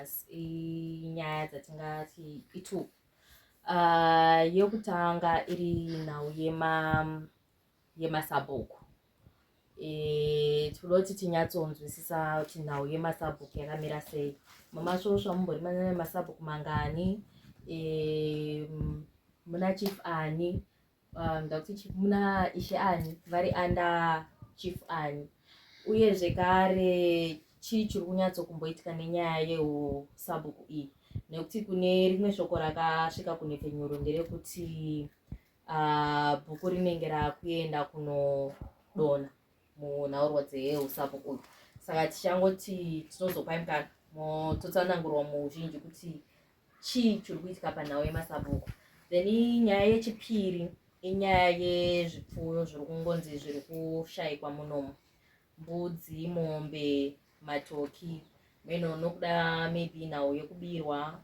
nhasi inyaya dzatingati itu. Yekutanga iri nhau yema yemasabhuku. E, tinoda kuti tinyatsonzwisisa kuti nhau yemasabhuku yakamira sei. Mamasvosva mumbori mane masabhuku mangani? E, muna chief ani? Ndakuti chief, muna ishe ani vari under chief ani? Uye zvekare chii chiri kunyatsokumboitika nenyaya yeusabhuku iyi? Nekuti kune rimwe shoko rakasvika kunhepfenyuro nderekuti bhuku rinenge rakuenda kunodonha munhaurwa dzeusabhuku uyu. Saka tichangoti tinozopai mukana totsanangurwa muuzhinji kuti chii chiri kuitika panhau yemasabhuku. Then nyaya yechipiri inyaya yezvipfuyo zviri kungonzi zviri kushaikwa munomu, mbudzi, mombe, matoki meno, nokuda maybe nhau yekubirwa,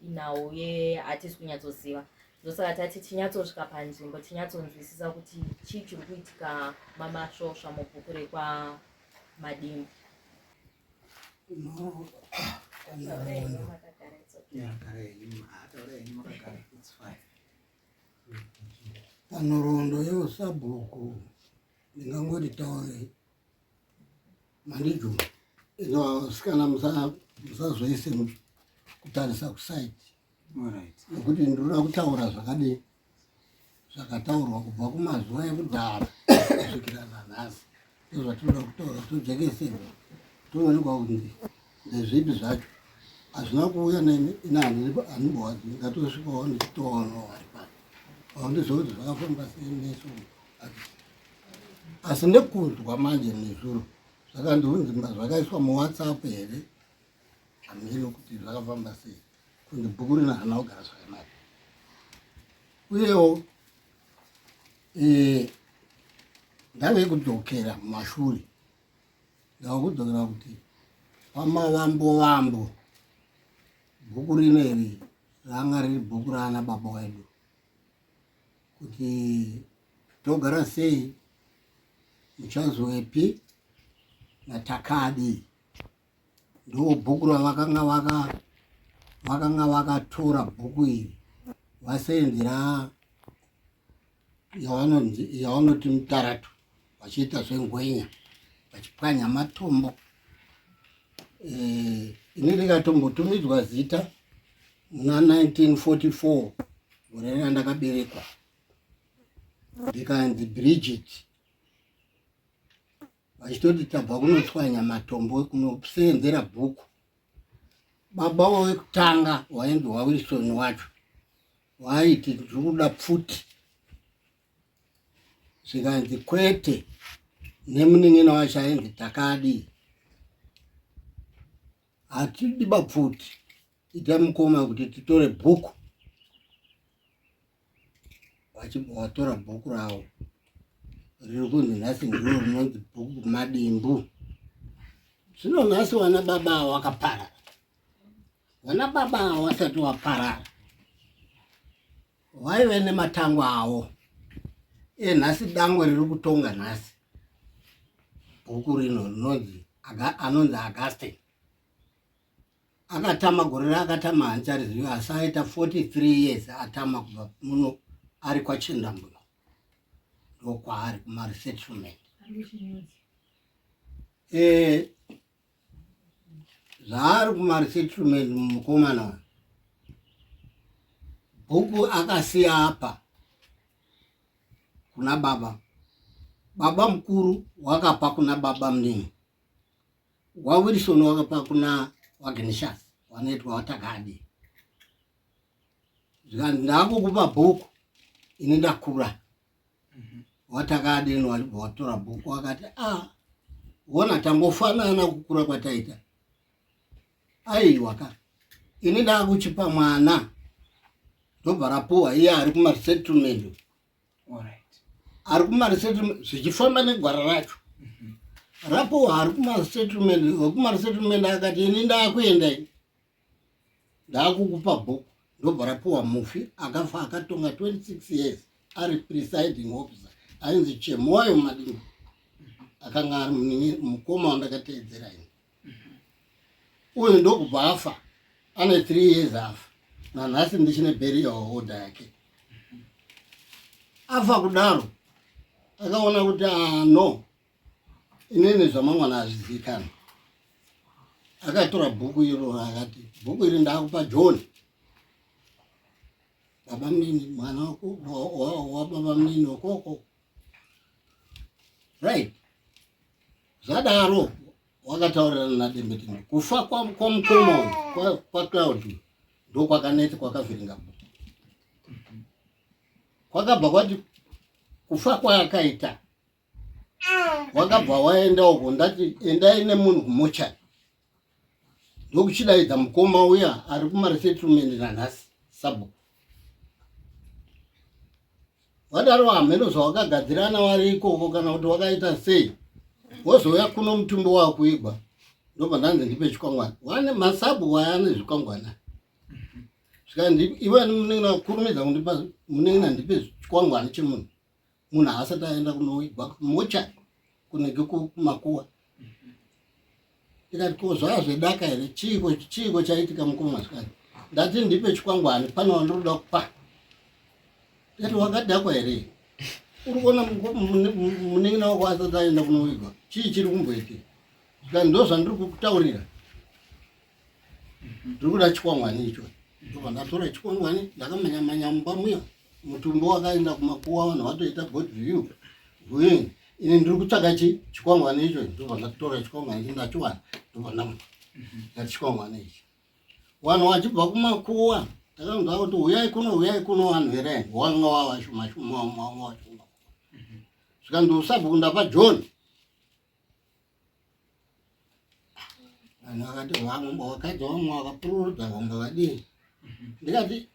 inhau yehatisi kunyatsoziva. Ndosaka tati tinyatsosvika panzvimbo tinyatsonzwisisa kuti chii chiri kuitika mamasvosva mubhuku rekwa Madimbu. No, panhoroondo yeusabhuku ndingangoti taure mandijuma ino vasikana musazoise kutarisa kusaiti nekuti ndinoda kutaura zvakadii zvakataurwa kubva kumazuva ekudhara kusvikira nanhasi. Ndozvatinoda kutaura, tojekeserwa, toonekwa kuti ndezvipi zvacho. Hazvina kuuya neni, ini handimbowadzi, ndingatosvikawo ndichitoonawo vari pano, haundiziva kuti zvakafamba sei nesu. Asi nekunzwa manje nezuro zvakandiunzi zvakaiswa muWhatsApp here, hameno kuti zvakafamba sei, kunzi bhuku rino harina kugara zvakanaka. Uyewo ndave kudzokera mumashure, ndava kudzokera kuti pamavambo vambo bhuku rino iri ranga riri bhuku raana baba wedu, kuti togara sei, muchazowepi naTakadi. Ndo bhuku ravakanga vaka vakanga vakatora bhuku iri vasenzera yavanoti mutaratu, vachiita zvengwenya, vachipwanya matombo. Ini ndikatombotumidzwa zita muna 1944, gore randakaberekwa, ndikanzi Bridget, vachitoti tabva kunotswanya matombo kunosenzera bhuku. Baba wekutanga wainzi waWilson wacho waiti ndiri kuda pfuti, zvikanzi kwete, nemunin'ina wacho ainzi Takadi, hatidi bapfuti, ita mukoma kuti titore bhuku. Vachibva vatora bhuku ravo riri kunzi nhasi ndiro rinonzi bhuku Madimbu. Zvino nhasi vana baba ava vakaparara, vana baba ava vasati vaparara vaive nematango avo enhasi. Dangwe riri kutonga nhasi bhuku rino rinonzi anonzi Augustine, akatama gore raakatama handicharizivi, asi aita 43 years atama kubva muno, ari kwaChendambuyo, ndokwaari kumaresettlement. Zvaari kumaresettlement mukomana uyu, bhuku akasiya apa kuna baba, baba mukuru wakapa kuna baba munini waWilson, wakapa kuna waGnishas wanoitwa waTakadi, zvikanzi ndakukupa bhuku ini ndakura. WaTakadi wachibva watora bhuku, wakati a wona tangofanana kukura kwataita, aiwa ka, ini ndakuchipa mwana, ndobva rapuwa iye ari kumasettlement, ari kumaresettlement, zvichifamba negwara racho rapuwa ari kumasettlement. Wekumaresettlement akati ini ndakuenda, ini ndakukupa bhuku, ndobva rapuwa mufi akafa akatonga 26 years ari presiding officer, ainzi Chemoyo Madimbu, akanga ari mukoma wandakateedzera ini uyu, ndokubva afa. Ane 3 years afa. Nanhasi ndichine burial order yake. Afa kudaro akaona kuti ah, no inini zvamangwana hazvizikanwa. Akatora bhuku iro akati bhuku iri ndakupa John baba munini mwana wababa munini okoko right. Zvadaro wakataurirana naDembetini kufa kwamukoma uyu kwaCloud ndokwakanetsa kwakavhiringa bhuku kwakabva kwati kufa kwaakaita wakabva waenda uko ndati endai nemunhu kumochari ndokuchidaidza mukoma uya ari kumaresettlement nanhasi sabhuku wadaro hameno zvawakagadzirana wari ikoko kana kuti wakaita sei wozouya kuno mutumbi wakuigwa ndobva ndanzi ndipe chikwangwani wane masabhuku aya ane zvikwangwana zvikanzi iwe munin'ina kurumidza kundipa munin'ina ndipe chikwangwani chemunhu munhu haasati aenda kunoigwa mochari kunenge kumakuwa ndikati ko zvaa zvedaka here chiiko chiiko chaitika mukoma zvikati ndati ndipe chikwangwani pane wandinoda kupa ndikati wakadhakwa here uri kuona munin'ina wako asati aenda kunoigwa chii chiri kumboitika zvikati ndo zvandiri kukutaurira ndiri kuda chikwangwani icho ndobva ndatora chikwangwani ndakamanya manya mumba muya mutumbi wakaenda kumakuwa vanhu vatoita god view viewing ini ndiri kutsvaga chi chikwangwani icho ndobva ndatora chikwangwani ichi ndachiwana ndobva ndati chikwangwani ichi vanhu vachibva kumakuwa takanzwa kuti huyai kuno huyai kuno vanhu here wanga wava shuma shuma wanga washuma zvikanzi usabva kundapa john Vanhu vakati vamwe vakadzi vamwe vakapururudza vamwe vadii. Ndikati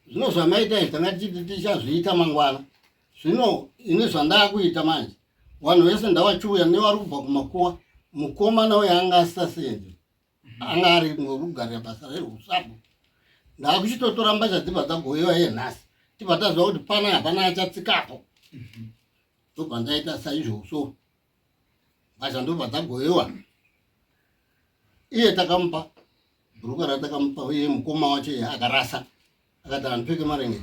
zvino zvamaita izvi tanga tichiti tichazviita mangwana. Zvino ini zvandakuita manje vanhu vese ndavachiuya nevari kubva kumakuwa mukomana uyo anga asisasenzi anga ari kugarira basa reusabu ndakuchitotora mbatya dzibva dzagoyiwa iye nhasi tibva taziva kuti pana hapana achatsikapo ndobva ndaita saizvozvo mbatya ndobva dzagoyiwa iye takamupa bhuruka ratakamupa uye mukoma wacho iye akarasa akati handipfeke marenge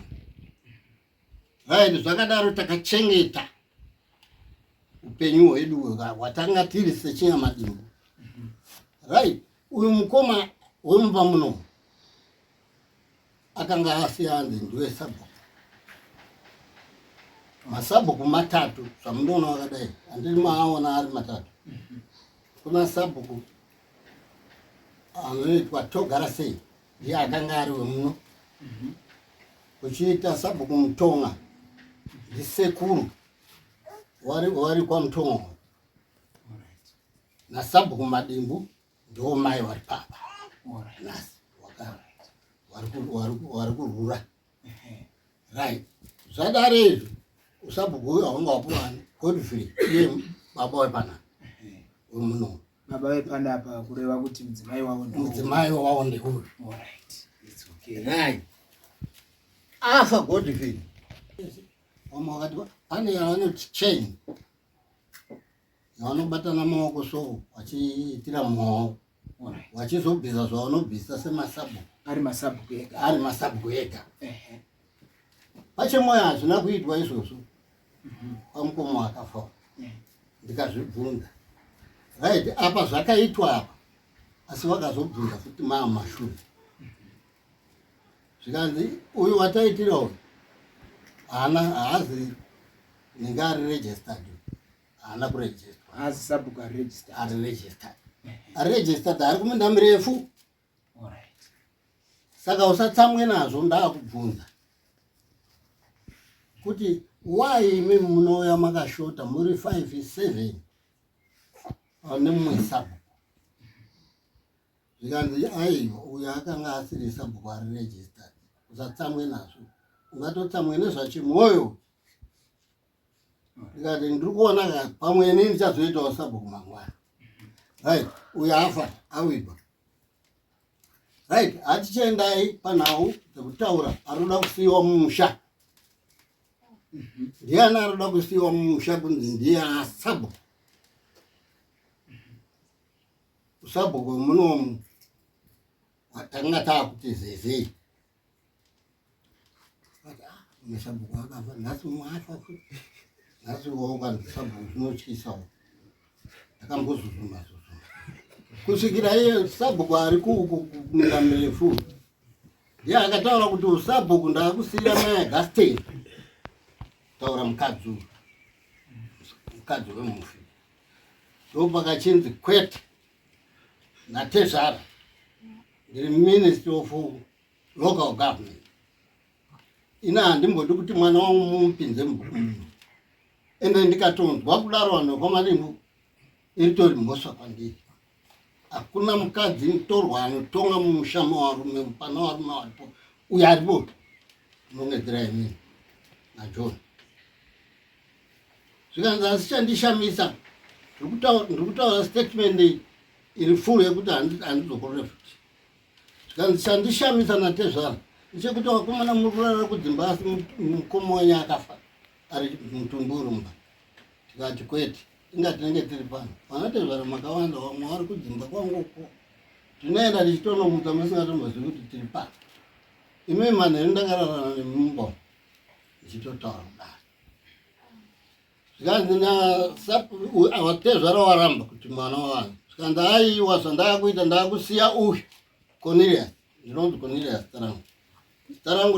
right zvakadaro takachengeta upenyu hwedu hwatanga tiri sechinyamadimbu right uyu mukoma wemumba muno akanga asiya anzi ndiwe sabhuku masabhuku matatu zvamunoona wakadai handiri maaona ari matatu kuna sabhuku anoitwa togara sei ndiye akanga ari wemuno kuchiita sabhuku mutonga ndisekuru wari kwamutonga nasabhuku madimbu ndiwo mai vari papa nhasi vari kurura right zvadaro izvo usabhuku uyo haunga wapuwani godfrey iye baba wepanapa wemuno baba vepanapa kureva kuti mudzimai wavo mudzimai wavo ndeuyu right afa godfrey vamwe vakati pane yavanoti chain vanobatana maoko so vachiitira maoko vachizobvisa zvavanobvisa semasabhuku ari masabhuku ega ari masabhuku ega pachemoyo hazvina kuitwa izvozvo mhm. pamukoma wakafa ndikazvibvunza right apa zvakaitwa apa asi vakazobvunza futi maa mashure zvikanzi uyu wataitira uyu haana haazi nenge ari registered haana kuregisterwa haazi sabhuku ari registered ari registered ari registered ari kuminda mirefu saka usatsamwe nazvo ndaakubvunza kuti why imi munouya makashota muri 5 7 pane mumwe sabhuku zvikanzi aiwa uyo akanga asiri sabhuku ari registered usatsamwe nazvo ungatotsamwe nezvachimwoyo ndikati ndiri kuona ka pamwe ini ndichazoitawo sabhuku mangwana right uyo afa awigwa right hatichiendai panhau dzekutaura ari kuda kusiyiwa mumusha ndiani ari kuda kusiyiwa mumusha kunzi ndiye asabhuku usabhuku wemunomu Takanga taakuti zezei. Ah, mesabhuku akafa nhasi mumwe afa futi. Nhasi waunganzi sabhuku zvinotyisawo. Ndakambozuzuma zuzuma. Kusvikira iye sabhuku ari kuminda mirefu. Ndiye akataura kuti usabhuku ndakusiyira mai Augustine. Taura mukadzi uyu. Mukadzi wemufi. Ndopakachinzi kwete natezvara ndiri ministry of local government ini handimbodi kuti mwana wangu mumupinze mubhuku muno ende ndikatonzwa kudaro vanhu vekwamadimbu iritori mhosva kwandiri hakuna mukadzi mutorwa anotonga mumusha mevarume pana varume varipo uyo aripo unongedzera imini najohn zvikanzi asi chandishamisa ndiri kutaura statement iri full yekuti handidzokorore futi zvikanzi chandishamisa natezvara ndechekuti vakomana muri kurara kudzimba asi mukoma wenyu akafa ari mutumbi uri mumba tikati kwete inga tinenge tiri pano vanatezvara makawanda vamwe vari kudzimba kwangu uko tinoenda tichitonomutsa musingatombozivi kuti tiri pano imi manheru ndakararana nemumba ndichitotaura kudaro zvikanzi vatezvara waramba kuti mwana wavanhu zvikanzi aiwa zvandakuita ndakusiya uyu Cornelius ndinonzi Cornelius zita rangu zita rangu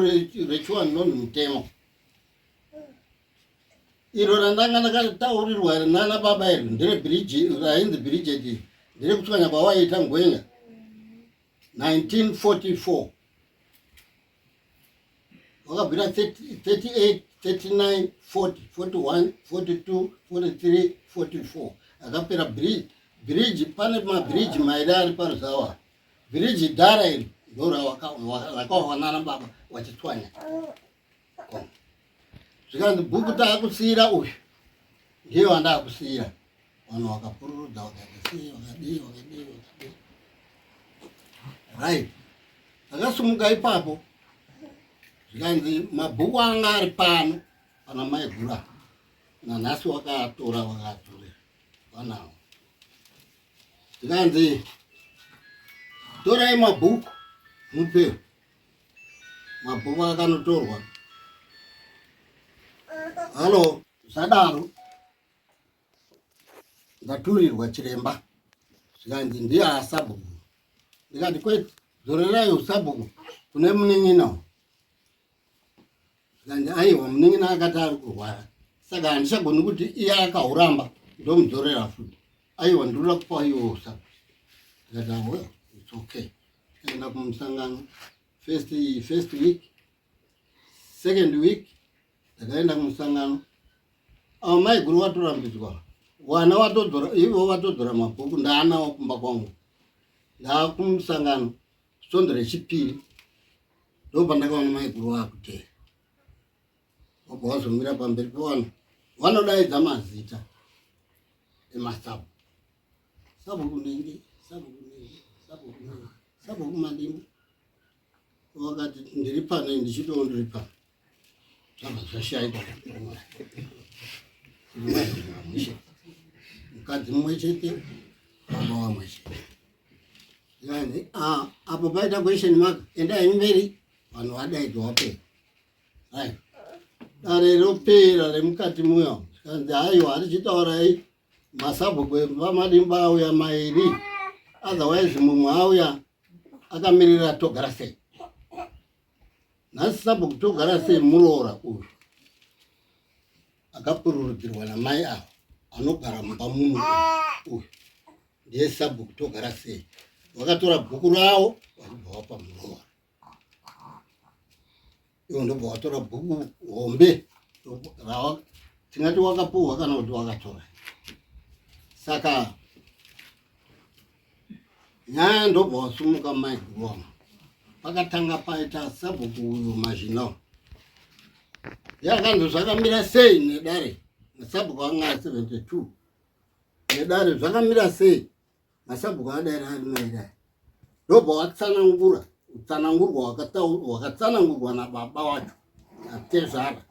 rechiwa ndinonzi mutemo iro randanga ndakataurirwa nana baba iri ndere bridge rainzi bridget ndere kutswanya kwawaiita ngwenya 1944 wakabvira 38 39 40 41 42 43 44 akapera bridge pane mabridge mairi ari paruzawa bridge dhara iri ndorakahwanana baba wachitswanya zvikanzi bhuku taakusiira uyu ndiye wandaakusiira vanhu vakapururudza vakaita sei vakadii vakadii vakadii right akasumuka ipapo zvikanzi mabhuku anga ari pano pana maigura nanhasi wakaatora wakaatorera vanawo zvikanzi torai mabhuku mupe mabhuku akanotorwa halo zvadaro ndaturirwa chiremba zvikanzi ndiye asabhuku ndikati kwete dzorerai usabhuku kune munin'ina zvikanzi aiwa munin'ina akati ari kurwara saka handichagoni kuti iye akahuramba ndomudzorera futi aiwa ndinoda kupa iwo usabhuku ndikati ah, well it's okay tikaenda kumusangano first, first week second week ndakaenda kumusangano avo maiguru watorambidzwa wana watodzora ivo vatodzora mabhuku ndaanawo kumba kwangu ndaakumusangano svondo rechipiri ndopandakaona maiguru wakuteera wabva wazomira pamberi pevanhu vanodaidza mazita emasabu sabhuku nhingi sabhuku nhingi sabhuku nhingi sabhuku madimbu wakati ndiri pano ndichitowo ndiri pano zvabva zvashaikwa mukadzi mumwe chete baba wamwe chete yani ah, apo paita question mark endai mberi vanhu vadaidzwa wapera right dare ropera remukati muya zvikanzi haiwa harichitaurai masabhuku vamadimba auya mairi otherwise mumwe auya akamirira togara sei nhasi sabhuku togara sei muroora uyu akapururudzirwa namai ava anogara mumba muno uyu ndiye sabhuku togara sei vakatora bhuku ravo vachibva vapa muroora ivo ndobva watora bhuku hombe tingati wakapuhwa kana kuti wakatora saka nyaya ndobva wasumuka maiguru wangu pakatanga paita sabhuku uyu mazhina yakanzi zvakamira sei nedare masabhuku anga 72 nedare zvakamira sei masabhuku adai ari mairi aya ndobva watsanangura utsanangurwa wakatsanangurwa nababa wacho natezvara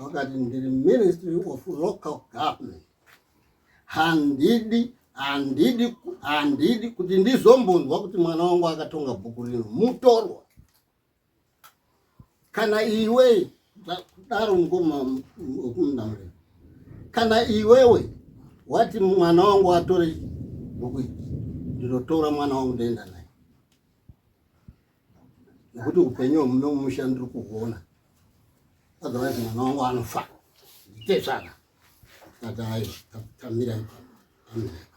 wakati ndiri ministry of local government handidi Handidi, handidi kuti ndizombonzwa kuti mwana wangu akatonga bhuku rino mutorwa. Kana iwe kudaro mukoma wekumunda mureva, kana iwewe wati mwana wangu atore bhuku iri, ndinotora mwana wangu ndoenda naye, nekuti upenyu hwemuno mumusha ndiri kuhuona, otherwise mwana wangu anofa nditezvara. Tikati aiwa, tamira ipapo, tamira ipapo.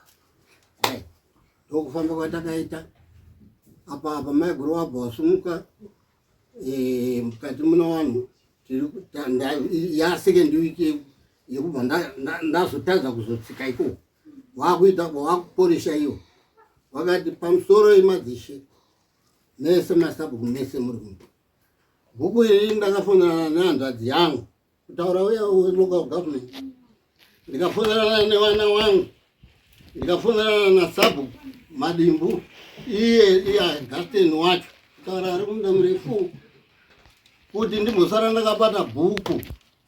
Ndokufamba kwatakaita apa apa maiguru wabva wasumuka eh, mukati muna vanhu yasecond week yekubva ndazotadza kuzotsika ikoko wakuita wakuporesha iwo wakati pamusoro yemadzishe mese masabhuku mese muri muno bhuku iri ndakafonana nehanzvadzi yangu kutaura uya welocal government ndikafonerana nevana wangu ndikafonerana nasabhuku madimbu iye iye augustin wacho kutaura ari kumunda murefu kuti ndimbosara ndakabata bhuku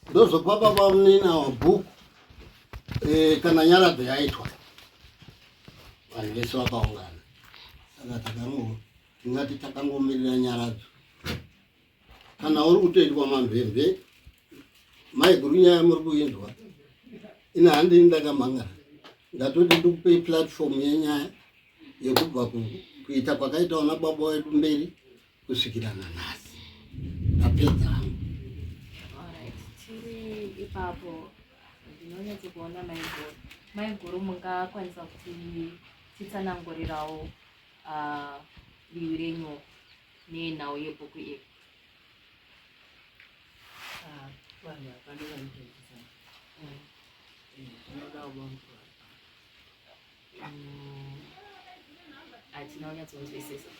ndozopa baba munini awa bhuku e, kana nyaradzo yaitwa vanhu vese vakaungana saka takango tingati takangomirira nyaradzo kana uri kutoitwa mamvemve maiguru nyaya muri kuinzwa ini handini ndakamhangara ndatoti ndikupei platform yenyaya yekubva kuita kwakaita vana baba wedu mberi kusvikira nanhasi ndapedza hangu tiri ipapo ndinonyatso kuona maiguru maiguru mungakwanisa kuti titsanangurirawo ah, divi renyu nenhau yebhuku iri? Ah, vanhu hapana vanotoitisa zvinoda ubamukuru. Hatina kunyatsonzwisisa.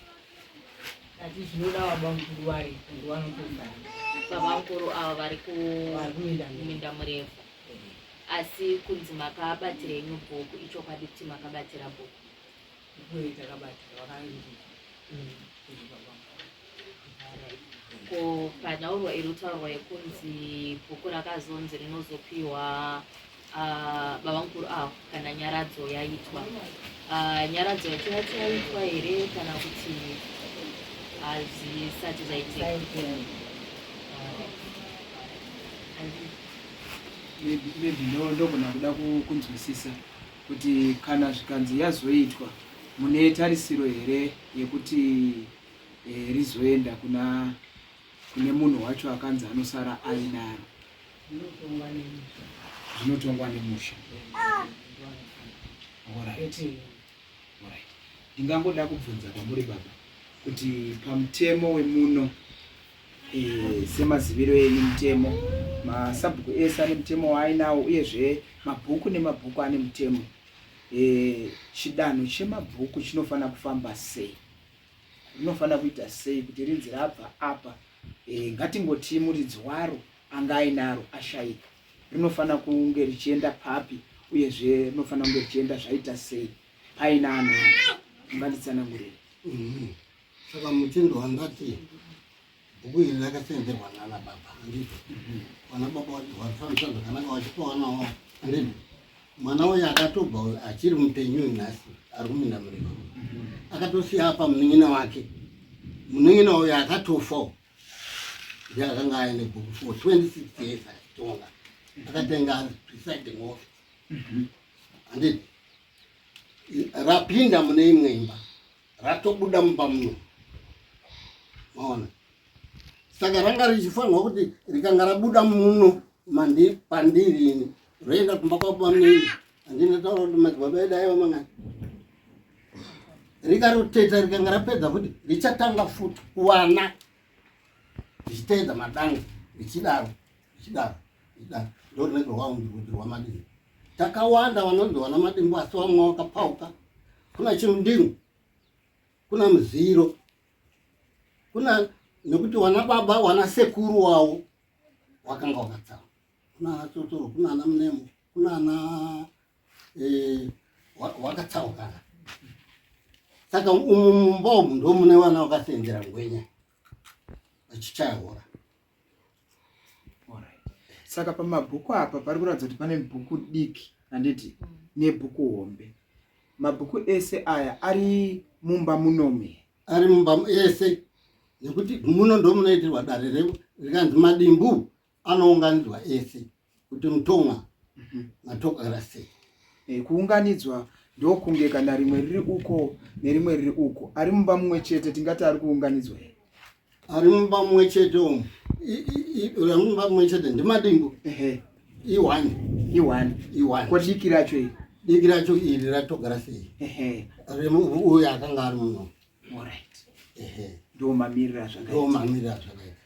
Ati zvinoda vabamukuru varipo ndovanotozana. Babamukuru ava vari vari kuminda kuminda murefu, asi kunzi makabatira henyu bhuku, ichokwadi kuti makabatira bhuku? Bhuku iri takabatira vakandipa. Ko panhaurwa iri kutaurwa yekunzi bhuku rakazonzi rinozopiwa ah, baba mukuru avo kana nyaradzo yaitwa, Ah, nyaradzo yacho yati yaitwa here kana kuti hazvisati zvaitika? Alright. Alright. Maybe ndogona kuda kunzwisisa kuti kana zvikanzi yazoitwa mune tarisiro here yekuti e, rizoenda kuna kune munhu wacho akanzi anosara ainaro? Zvinotongwa nemusha. Alright. Alright. Ndingangoda kubvunza kwamuri baba kuti pamutemo wemuno e, semaziviro enyu mutemo masabhuku ese ane mutemo waainawo uyezve mabhuku nemabhuku ane mutemo e, chidanho chemabhuku chinofanira kufamba sei rinofanira kuita sei kuti rinzi rabva apa e, ngatingotii muridzi waro anga ainaro ashaika rinofanira kunge richienda papi uyezve rinofanira kunge richienda zvaita sei paina anhu unganditsanangurire Saka mutindo wandati bhuku iri rakasenzerwa nana baba handiti? Vana baba varifambisa zvakanaka vachipa vana wavo handiti? Mwana uyu akatobva uyu achiri mupenyu uyu nhasi ari kuminda muriko akatosiya apa munin'ina wake munin'ina uyu akatofawo ndiye akanga aine bhuku for 26 years achitonga akatenga ari presiding officer handiti rapinda mune imwe imba ratobuda mumba muno maona saka ranga richifanirwa kuti rikanga rabuda muno mandi pandiri ini roenda kumba kwabamunini handina taura kuti madzibaba edu aiva mangani rikaroteta rikanga rapedza futi richatanga futi kuwana richiteedza madanga richidaro richidaro richidaro ndo rinenge rwaunzi rwamadimbu takawanda vanonzi vana madimbu asi vamwe vakapauka kuna chimudingu kuna muziro kuna nekuti wana baba wana sekuru wawo wakanga wakatsama kuna ana tsotoro kuna ana munemo kuna ana eh, wakatsaukana saka umu mumba umu ndomune vana vakasenzera ngwenya vachichaya hora Saka pamabhuku apa pari kuratidza kuti pane bhuku diki handiti nebhuku hombe. Mabhuku ese aya ari mumba munomu here? Ari mumba ese nekuti muno ndomunoitirwa dare rikanzi madimbu anounganidzwa ese kuti mutonga mhm. matogara sei. Eh, kuunganidzwa ndokunge kana rimwe riri uko nerimwe riri uko ari mumba mumwe chete tingati ari kuunganidzwa here? Ari mumba mumwe chete umu ari mumba mumwe chete ndimadingo i1 i1 i1 ko diki racho iri diki racho iri ratogara sei uyo akanga ari muno alright ndo mamirira zvakaita ndo mamirira zvakaita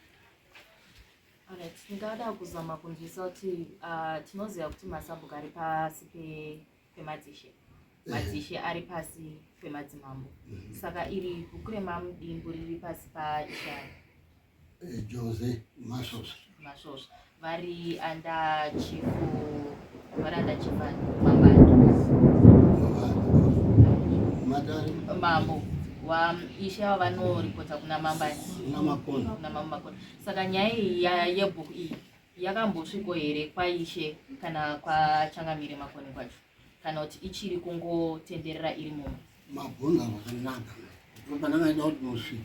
Alright, ndingada kuzama kunzwisa kuti uh, tinoziva kuti masabhuku ari pasi pemadzishe madzishe ari pasi pemadzimambo mhm. saka iri bhuku remamudimbu riri pasi paishari eh, jose masvosva masvosva vari anda chifu vari anda chifu mambani mambo waishe ava vanoripota kuna mambani kuna mambo makona saka nyaya iyi yebhuku iyi yakambosviko here kwaishe kana kwachangamire makoni kwacho kana kuti ichiri kungotenderera iri mumwe mabvunza zvakanaka ndopandangaida kuti musvike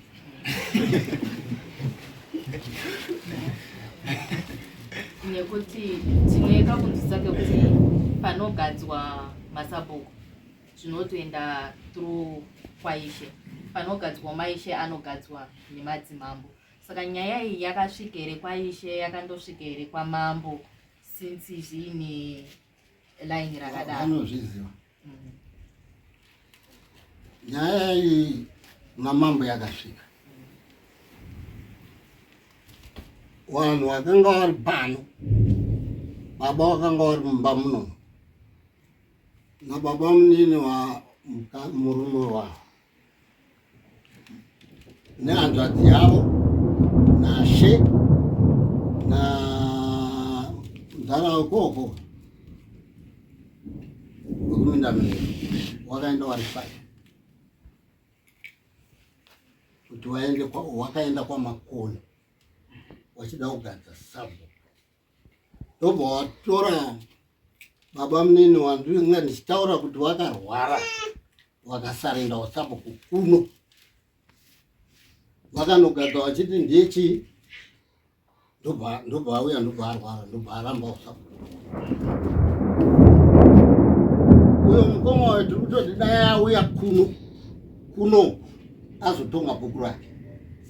nekuti tine kakunzwisa kekuti panogadzwa masabhuku zvinotoenda through kwaishe panogadzwa maishe anogadzwa nemadzimambo saka nyaya iyi yakasvika here kwaishe yakandosvika here kwamambo since zviine line rakadaro anozviziva mm. Nyaya iyi namambo yakasvika vanhu vakanga vari pano baba vakanga vari mumba muno nababa munini wa murume wavo nehanzvadzi yavo nashe na mudhara wekoko wekuminda miviri wakaenda wari five kuti waende wakaenda kwamakoni wachida kugadza sabhuku ndobva watora baba munini wandinga ndichitaura kuti wakarwara wakasarenda wasabhuku kuno vakanogadza vachiti ndiye chii ndobva auya ndobva arwara ndobva aramba usabhuku uyo mukoma wayo tiri kutoti dai auya kuno kuno azotonga bhuku rake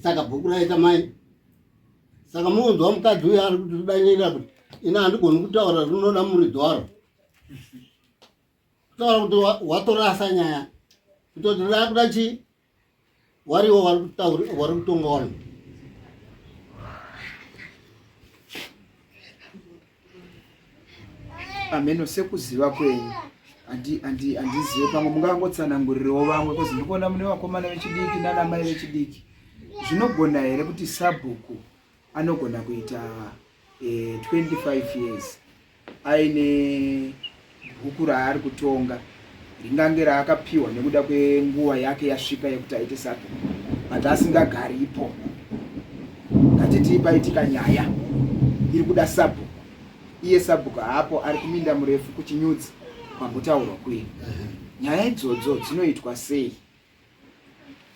saka bhuku raita mai saka munonzwa mukadzi uyo ari kutidanyirira kuti ini handigoni kutaura rinoda muridzi waro kutaura kuti watorasa nyaya kutoti rakuda chii wariwo wari kutonga wani ameno sekuziva kwenyu handizive pamwe mungangotsanangurirewo vamwe bcause ndikuona mune vakomana vechidiki nana mai vechidiki zvinogona here kuti sabhuku anogona kuita eh, 25 years aine bhuku raari kutonga ringange raakapiwa nekuda kwenguva yake yasvika yekuti aite sabhuku but asingagaripo ngatitii paitika nyaya iri kuda sabhuku iye sabhuku haapo ari kuminda murefu kuchinyudzi kwambotaurwa kuye nyaya idzodzo dzinoitwa sei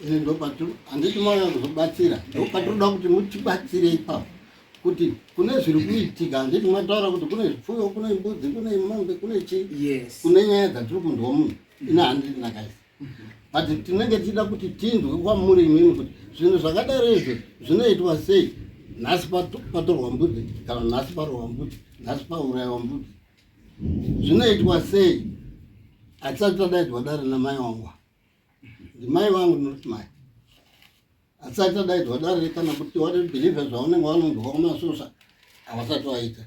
Ini ndopatiri handiti mauya kuzobatsira ndopatinoda kuti mutibatsire ipapo kuti kune zviri kuitika handiti mataura kuti kune zvipfuyo kune mbudzi kune mombe kune chii yes kune nyaya dzatiri kunzwa munhu ini handiti ndakaisa but tinenge tichida kuti tinzwe kwamuri imimi kuti zvinhu zvakadaro izvo zvinoitwa sei nhasi patorwa mbudzi kana nhasi parohwa mbudzi nhasi pauraiwa mbudzi zvinoitwa sei hatisati tadaidzwa dare namai wangu ndimai vangu not mai hatisati tadaidzwa dare kana kuti watibhilivhe zvaunenge wanonzwa kumasosa havasati vaita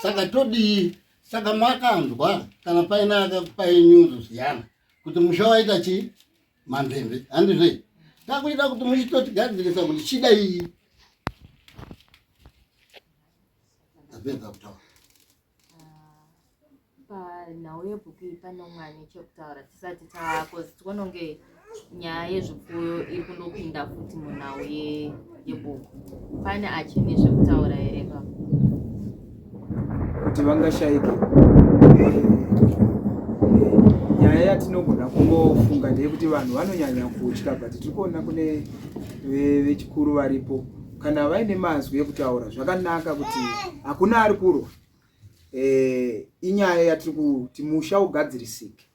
saka todii saka makanzwa kana paine akakupai news zviyana kuti musha waita chii mamvemve handizve takuita kuti muchitotigadzirisa kuti chidai ndapedza kutaura Panhau yebhuku iyi pane umwe ane chekutaura tisati takozi tikuona kunge nyaya yezvipfuyo iri kundopinda futi munhau yebhuku. Pane achine zvekutaura here pa? Kuti vangashaike. Eh, eh, nyaya Nyaya yatinogona kungofunga ndeyekuti vanhu vanonyanya kutya, but tiri kuona kune vechikuru varipo, kana vaine mazwi ekutaura zvakanaka kuti hakuna ari kurwa. E, inyaya yatiri kuti musha ugadzirisike.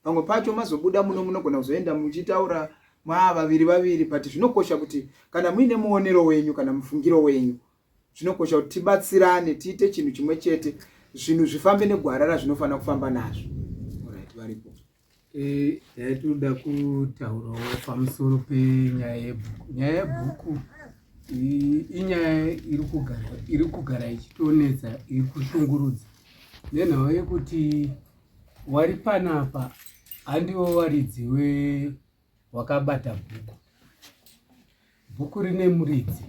Pamwe pacho mazobuda muno munogona kuzoenda muchitaura maa vaviri vaviri, but zvinokosha kuti kana muine muonero wenyu kana mufungiro wenyu, zvinokosha kuti tibatsirane tiite chinhu chimwe chete, zvinhu zvifambe negwara razvinofanira kufamba nazvo. Alright, varipo. Taitoda e, kutaurawo pamusoro penyaya yebhuku. Nyaya yebhuku inyaya iri kugara ichitonetsa, iri kushungurudza nenhau yekuti wari panapa handiwo varidzi wakabata bhuku. Bhuku rine muridzi,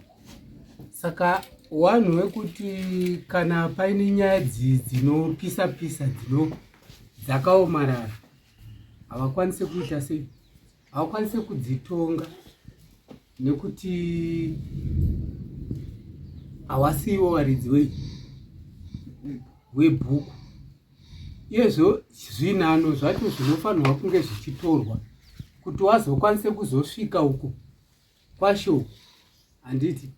saka wanhu wekuti kana paine nyaya dzinopisa pisa dzino dzakaomarara havakwanise kuita sei, havakwanise kudzitonga nekuti hawasiiwo varidzi webhuku. Iyezvo zvinhano zvacho zvinofanirwa kunge zvichitorwa kuti wazokwanise kuzosvika uku kwasho, handiti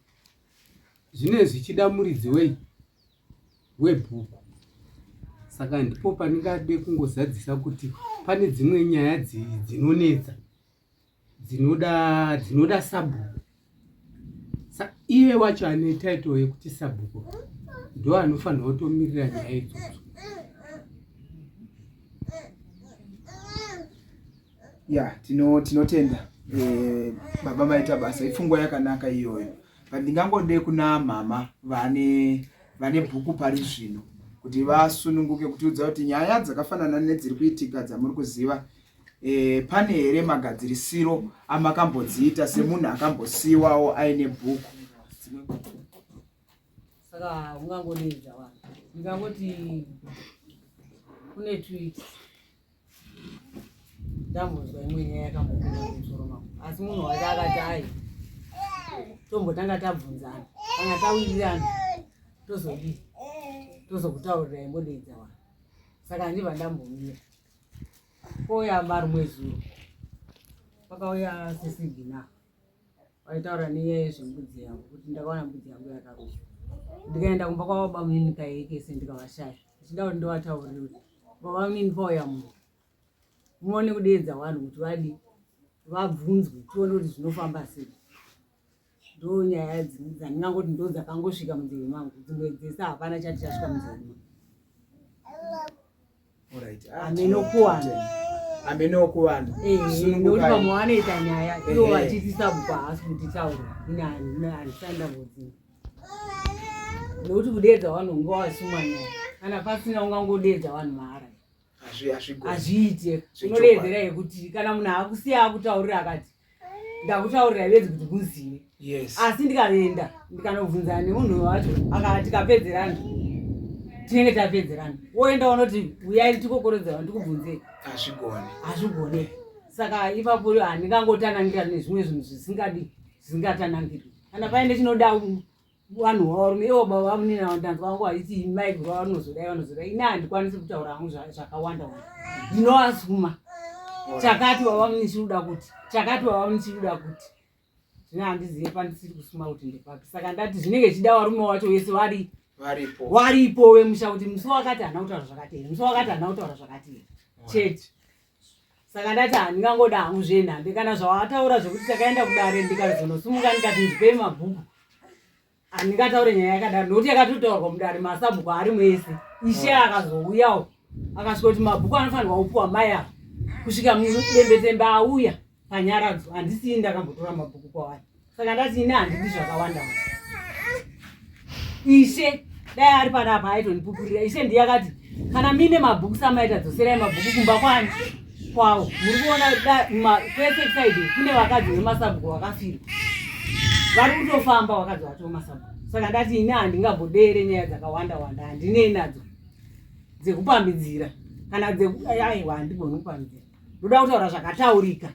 zvine zvichida muridzi wei webhuku. Saka ndipo pandingade kungozadzisa kuti pane dzimwe nyaya dzinonetsa dzinoda dzinoda sabhuku. Iye wacho ane title yekuti sabhuku ndo anofanirwa kutomirira nyaya idzodzo. Ya, tinotenda e, baba maita basa, ipfungwa yakanaka iyoyo. But ndingangode kuna mama vane vane bhuku pari zvino kuti vasununguke kutiudza kuti nyaya dzakafanana nedziri kuitika dzamuri kuziva, e, pane here magadzirisiro amakambodziita semunhu akambosiyiwawo aine bhuku? Saka ungangodeedza vanhu, ndingangoti kune 2 weeks ndambonzwa imwe nyaya yakambobuda mumusoro mangu, asi munhu wacho akati ai tombotanga tabvunzana, kana tawirirana tozodii, tozokutaurirai, modeedza vanhu. Saka handibva ndambomira. Kouya marimwe zuro pakauya sesigina vaitaura nenyaya yezvembudzi yangu, kuti ndakaona mbudzi yangu yakaruma. Ndikaenda kumba kwavo bamunini kaekese, ndikavashaya, ndichida kuti ndovataurire kuti baba munini, pauya munhu, muone kudeedza vanhu kuti vadi vabvunzwe, tione kuti zvinofamba sei. Ndo nyaya dzandingangoti ndo dzakangosvika munzeve mangu, dzimwe dzese hapana chati chasvika munzeve mangu. Hameno kuvanhu. Hameno kuvanhu. Nekuti vamwe vanoita nyaya ivo vachiti sabhuku haasi kutitaura, ini handisati ndambodzinga, nekuti kudeedza vanhu unge wasuma nyaya, kana pasina ungangodeedza vanhu mahara? Hazviite. Unodeedzera yekuti kana munhu akusiya akutaurira akati ndakutaurira bedzi kuti muzive. Asi ndikaenda ndikanobvunzana nemunhu wacho akati tikapedzerana, tinenge tapedzerana. Woenda unoti uyai tikokorodzana ndikubvunzei. Hazvigone. Hazvigone. Saka ipapo handingangotanangira nezvimwe zvinhu zvisingadi, zvisingatanangirwi. Kana paine chinoda vanhu varume ivo baba vamunina, ndanzwa vangu vachiti maiguru vanozodai vanozodai, ini handikwanisi kutaura hangu zvakawanda wanda. Ndinoasuma chakati baba munini chinoda kuti chakati, baba munini chinoda kuti zvino handizive pandisiri kusuma kuti ndepapi. Saka ndati zvinenge zvichida varume wacho vese vari varipo. Waripo wemusha, kuti musi wakati haana kutaura zvakati here, musi wakati haana kutaura zvakati here chete. Saka ndati handingangoda hangu zvenhambe kana zvawataura zvekuti takaenda kudare, ndikazonosumuka ndikati ndipei mabhuku, handingataure nyaya yakadaro nokuti yakatotaurwa mudare, masabhuku ari mwese. Ishe akazouyawo akasvika kuti mabhuku anofanirwa kupuwa mai ava kusvika mudembetembe auya panyaradzo. Handisii ndakambotora mabhuku kwavari. Saka ndati ini handidi zvakawanda wanda. Ishe dai ari panapa aitondipupurira. Ishe ndiye akati kana muine mabhuku samaita, dzoserai mabhuku kumba kwani kwavo. Muri kuona kwese side kune vakadzi vemasabhuku vakafirwa vari kutofamba, vakadzi vacho vemasabhuku. Saka ndati ini handingambodere nyaya dzakawanda wanda, handinei nadzo dzekupambidzira kana aiwa, handigoni kupambidzira, ndoda kutaura zvakataurika.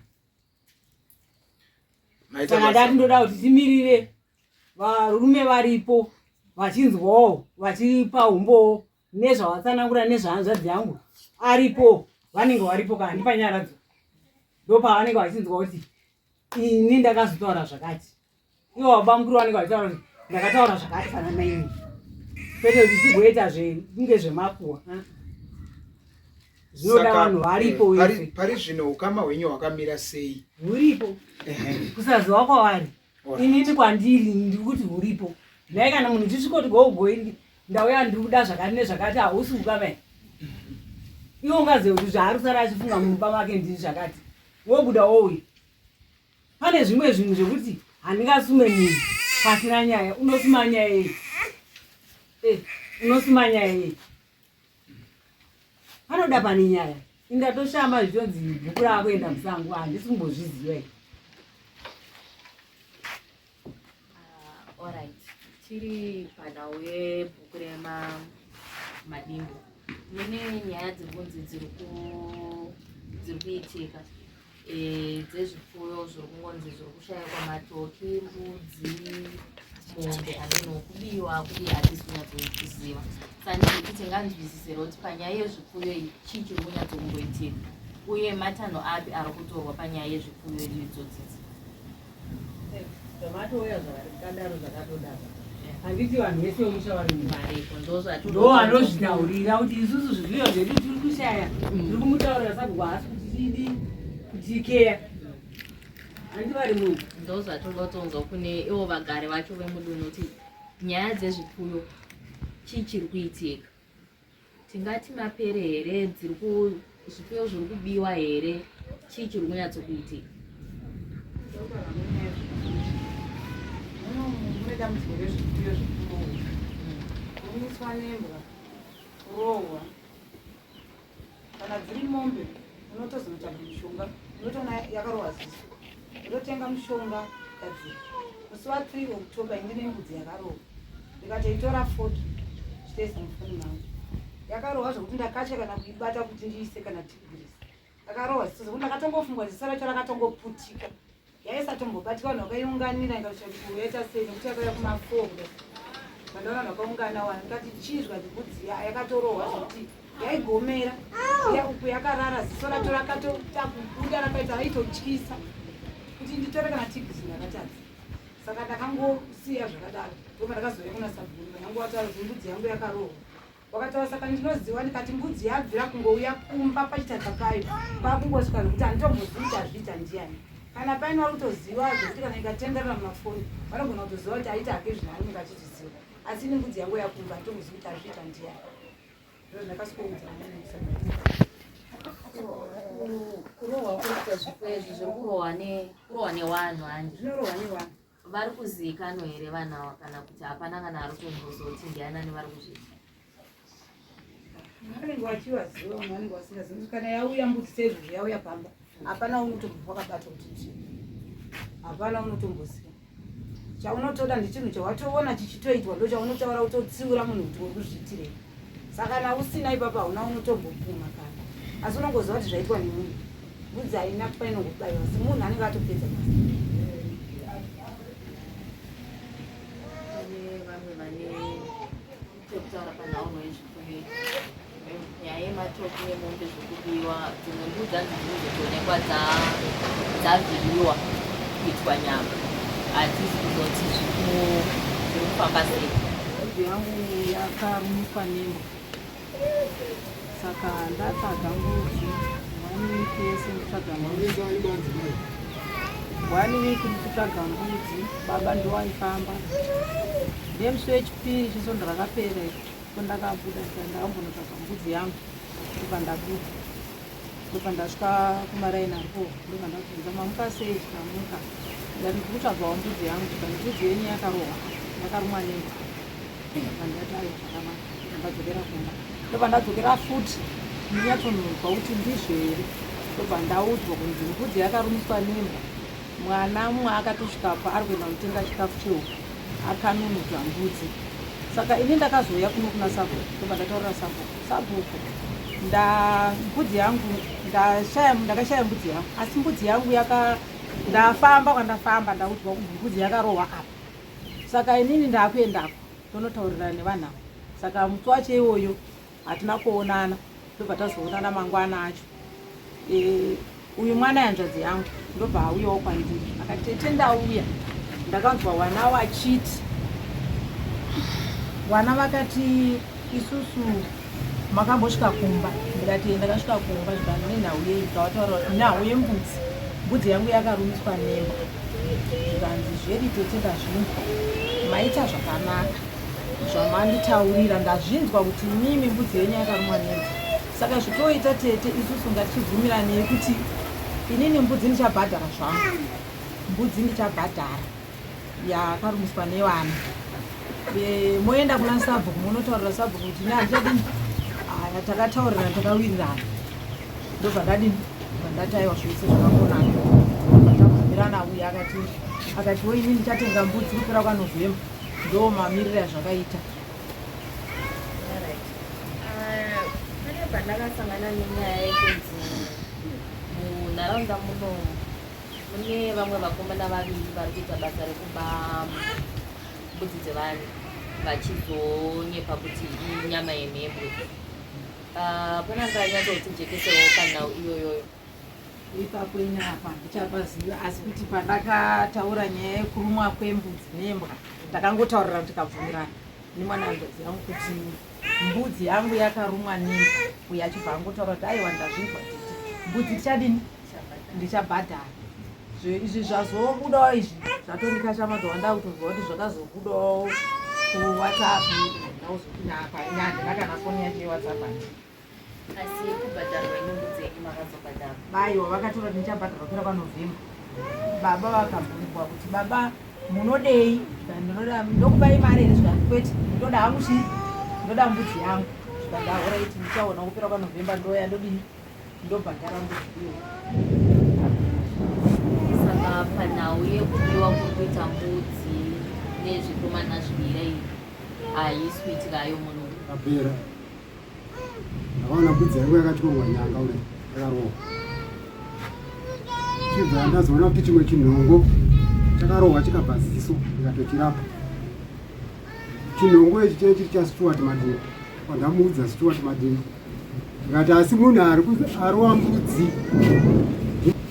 Saka ndati ndoda kuti timirire varume varipo vachinzwawo, vachipa umbowo nezvavatsanangura nezvahanzvadzi yangu aripo. Vanenge varipo kana ndipanyaradzo ndopavanenge vachinzwa kuti ini ndakazotaura zvakati, ivo babamukuru vanenge vachitaura kuti ndakataura zvakati pana maini, kwete kuti tigoita zvekunge zvemakuhwa. Zvinoda vanhu varipo. Wese pari zvino ukama hwenyu hwakamira sei? Huripo, kusaziva kwavari. Inini kwandiri ndiri kuti huripo. Nhai, kana munhu uchisvikoti gougoi, ndauya ndiri kuda zvakati nezvakati, hausi ukama here? Iwe ungaziva kuti zvaari kusara achifunga mumba make ndiri zvakati, wobuda wouya. Pane zvimwe zvinhu zvekuti handingasume munhu pasina nyaya. Unosuma nyaya yei? Unosuma nyaya yei? Panoda pane nyaya. Indatoshama zvichonzi bhuku raakuenda musango, handisi kumbozviziva i. Alright, tiri panhau yebhuku remamadimbo. Mune nyaya dziri kunzi dziri kuitika dzezvipfuyo zviri kungonzi zviri kushayikwa, matoki, mbudzi, mombe, ameno kubiwa kudii, hatisi kunyatsokuziva. Saka ndizvekuti tinganzwisisira kuti panyaya yezvipfuyo iyi chii chiri kunyatsokumboitika, uye matanho api ari kutorwa panyaya yezvipfuyo idzodzidzi? Zvamatouya zvakadaro zvakatodaro, handiti vanhu vese vemusha vari variko? Ndo vanozvitaurira kuti isusu zvizviyo zvedu tiri kushaya, tiri kumutaurira sabhuku haasi kuti tidii, kutikeya, handiti vari munhu? Ndo zvatoda kutonzwa kune ivo vagari vacho vemudunhu kuti nyaya dzezvipfuyo chii chiri kuitika. Tingati mapere here dziri zvipfuyo zviri kubiwa here? Chii chiri kunyatsokuitika? Mune dambudziko rezvipfuyo zvekurohwa, kurumiswa nembwa, kurohwa. Kana dziri mombe, unotozonotsvaga mushonga, unotoona yakarohwa ziso, unototenga mushonga gadzira. Musi wa3 October indine mbudzi yakarohwa, ndikatoitora foto, chitoisa mufoni mangu. Yakarohwa zvokuti ndakatya kana kuibata kuti ndiise kana tigirisi. Yakarohwa ziso zvokuti ndakatongofunga ziso racho rakatongoputika, yaisatombobatika. Vanhu vakaiunganira, ikasvika yaita sei, nekuti yakauya kuma4 kudai. Vandaona vanhu vakaungana wana, ndikati chii? Zvikati mbudzi yakatorohwa zvokuti yaigomera uku yakarara, ziso racho rakatoita kubuda, rakaita raitotyisa kuti nditore kana tigisi, ndakatadza. Saka ndakangosiya zvakadaro. Ndobva ndakazouya kuna sabhuku, ndangovataura kuti mbudzi yangu yakarohwa. Wakataura saka ndinoziva, ndikati mbudzi yabvira kungouya kumba pachitata payo kwakungosvika zvekuti handitombozivi kuti azviita ndiani. Kana paine vari kutoziva zvekuti kana ikatenderera mumafoni vanogona kutoziva kuti aita hake zvinhu anenge achizviziva, asi ini mbudzi yangu yakumba handitombozivi kuti azviita ndiani. Ndo zvandakasikoudza. Kurohwa kuri kuita zvipfuyo izvi zviri kurohwa kurohwa nevanhu, handi? Zvinorohwa nevanhu. Vari kuzivikanwa here vanhu ava, kana kuti hapana kana ari kumbozoti ndianani vari kuzviita? Vanenge vachivaziva, vamwe vanenge vasingazivi. Kana yauya mbudzi seizvozvo yauya pamba, hapana unotombobva wakabata kuti chii, hapana unotomboziva. Chaunotoda ndechinhu chawatoona chichitoitwa, ndo chaunotaura utotsiura munhu kuti uri kuzviitirei. Saka kana usina ipapo hauna unotombopfuma kana, asi unongoziva kuti zvaitwa nemunhu. Mbudzi haina painongobayiwa, asi munhu anenge atopedza basa. Pane vamwe vane chekutaura panhauno yezvipfuyo, nyaya yematoki nemombe zvekubiwa, dzimwe mbudzi hanzi dzinozotoonekwa dzavhiyiwa kuitwa nyama. Hatisi kuzoti zviri kufamba sei. Mbudzi yangu yakarumiswa nembwa, saka ndatsvaga mbudzi one week yese nditsvaga mbudzi, one week ndikutsvaga mbudzi. Baba ndowaifamba. Nemusi wechipiri chisvondo rakapera ko ndakabuda, ndakambonotsvaga mbudzi yangu. Ndobva ndabuda, ndobva ndasvika kumaraini aripo, ndobva ndabvunza, "Mamuka sei?" Tikamuka. Ndati, "Ndiri kutsvagawo mbudzi yangu." Tikati, "Mbudzi yenyu yakarohwa, yakarumwa nembwa." Ndobva ndati, "Aiwa, zvakanaka." Ndobva ndadzokera kumba, ndobva ndadzokera futi ndinyatsonzwa kuti ndizvo here. Ndobva ndaudzwa kunzi mbudzi yakarumiswa nembwa, mwana mumwe akatosvikapo ari kuenda kunotenga chikafu chehuku akanunudza mbudzi. Saka ini ndakazouya kuno kuna sabhuku, ndobva ndataurira sabhuku, "Sabhuku, nda mbudzi yangu ndashaya, ndakashaya mbudzi yangu, asi mbudzi yangu yaka ndafamba kwandafamba ndaudzwa kuti mbudzi yakarohwa apa. Saka inini ndaakuendako tonotaurirana nevanhu ava." Saka musi wacho iwoyo hatina kuonana, ndobva tazoonana mangwana acho. E, uyu mwana yanzvadzi yangu ndobva auyawo kwandiri akati tete ndauya ndakanzwa wana wachiti wana vakati isusu makambosvika kumba ndikati ndakasvika kumba zvikanzi nenhau yei ndikavataura nhau yembudzi mbudzi yangu yakarumiswa nembwa zvikanzi zvedi tete ndazvinzwa maita zvakanaka zvamanditaurira ndazvinzwa kuti mimi mbudzi yenyu yakarumwa nembwa saka zvitoita tete isusu ngatichibvumiranei kuti inini mbudzi ndichabhadhara zvangu mbudzi ndichabhadhara yakarumiswa nevana e, moenda kuna sabhuku munotaurira sabhuku kuti ini handichadini aya takataurirana takawirirana ndobva ndadini ndobva ndati aiwa zvese zvakangonaka tabvumirana uye akati akatiwo ini ndichatenga mbudzi kupera kwanovhemba ndo mamiriro azvakaita ah, pane pandakasangana nenyaya yekunzi munharaunda muno Mune vamwe vakomana vaviri vari kuita basa rekuba mbudzi dzevanhu vachizonyepa kuti inyama yemhembwe. Ah, pana anganyatsotijekesewo panhau iyoyoyo. Ipapo ini apa handichapaziva asi kuti pandakataura nyaya yekurumwa kwembudzi nembwa ndakangotaurira tikabvumirana nemwana hanzvadzi yangu kuti mbudzi yangu yakarumwa nembwa uyo achibva angotaura kuti aiwa ndazvinzwa tete mbudzi tichadini ndichabhadhara izvi zvazobudawo izvi zvatondikashamadza wanda kutozwa kuti zvakazobudawo kuwhatsapp ndauzopinapa ini handina kana foni yacho yewhatsapp andi asi kubhadharwa inungu dzenyu makazobhadharwa baiwa vakatora kuti ndichabhadharwa kupera kwanovhemba baba vakabvunzwa kuti baba munodei ndinoda ndokupai mari here zvikanzi kwete ndoda hangu chii ndoda mbudzi yangu zvikanzi ahoraiti ndichaona kupera kwanovhemba ndoya ndodini ndobhadhara mbudzi iyoyo saka panhau yekubiwa kuri kuita mbudzi nezvikomana zviviri iyi haisi kuitika ayo muno apera ndakaona mbudzi yangu yakatyorwa nyanga kudai yakarohwa chibva ndazoona kuti chimwe chinhongo chakarohwa chikabva ziso ndikatochirapa Chinhongo ichi chaive chiri chaStuart Madingo pandamuudza Stuart Madingo ndikati asi munhu arova mbudzi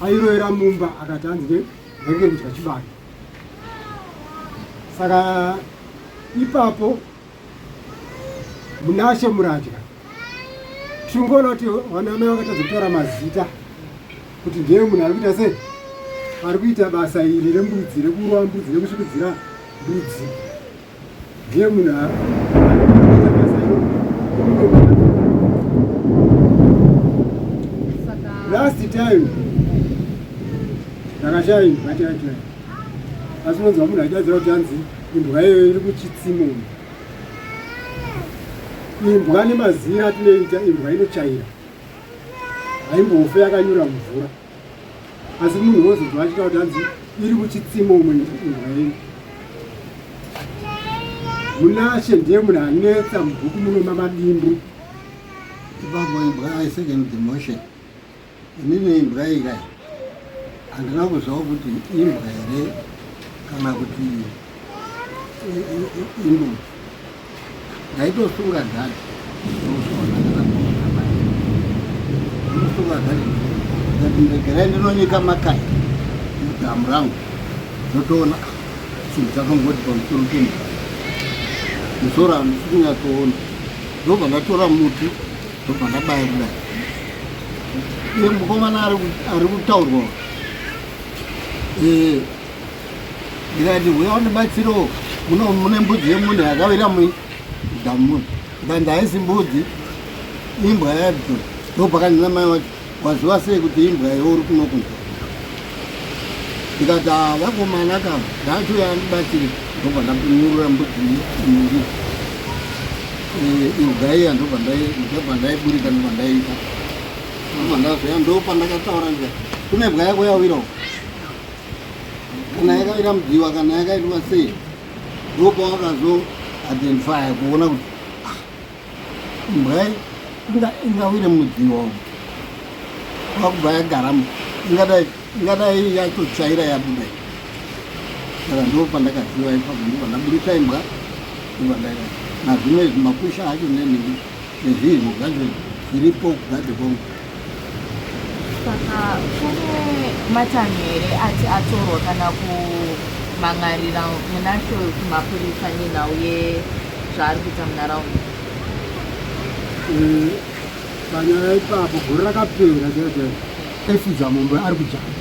airovera mumba akati hanzi ndenge kudya chibage saka ipapo Munashe Muradya tingoona kuti vanamai vakatadza kutaura mazita kuti ndiye munhu ari kuita sei ari kuita basa iri rembudzi rekurova mbudzi rekusvikudzira mbudzi ndiye munhu ari kuita basa iroro. Last time ndakashaya imbwa chaiyo chaiyo asi unonzwa munhu achidaidzira kuti hanzi imbwa iyoyo iri kuchitsimo imbwa nemazira atinoita imbwa inochaira haimbofe yakanyura mvura asi munhu wozobva achita kuti hanzi iri kuchitsimo umwe imbwa yenyu munashe ndiye munhu anetsa mubhuku muno mamadimbu ipapo imbwa i second the motion Inini imbwa iyi kai handina kuziva kuti imbwa here kana kuti imbudzi. Ndaitosunga dhadhi ndosunga dhadhi ndati regerai ndinonyika makai mudhamu rangu ndotoona chinhu chakangoti pamusoro pemvura musoro handisi kunyatsoona ndobva ndatora muti ndobva ndabaya kudai iye mukomana ari kutaurwa eh, ndikati huya undibatsirewo mune mbudzi yemunhu yakawira mudhamu ndikanzi haisi mbudzi imbwa yacho ndopakanzi namai wacho waziva sei kuti imbwa iwe uri kuno kunzwa ndikati ah, vakomana ka ndachiuya andibatsire ndobva ndanyurura mbudzi iyi eh, imbwa iya ndobva ndaiburika ndobva ndaiita ndobva ndazoya ndopandakataura ndika kune mbwa yako yawira kana yakawira mudziwa kana yakaitwa sei ndopawakazo identifya kuona kuti ah, imbwa ingawire mudziwa umu kwakubva yagaramo ingadai ingadai yatotsvaira yabuda saka ndo pandakaziva ipapo ndobva ndaburitsa imbwa ndobva ndaira nazvimwe izvi makusha acho nenhingi nezvinhu zvacho zviripo kugadhi kwangu. Saka kune matanho here ati atorwa kana kumhan'arira Munashe uyu kumapurisa nenhau yezvaari kuita munharaunda? Eh, panyaya ipapo gore rakapera chaiyo chaiyo taifudza mombe ari kujamba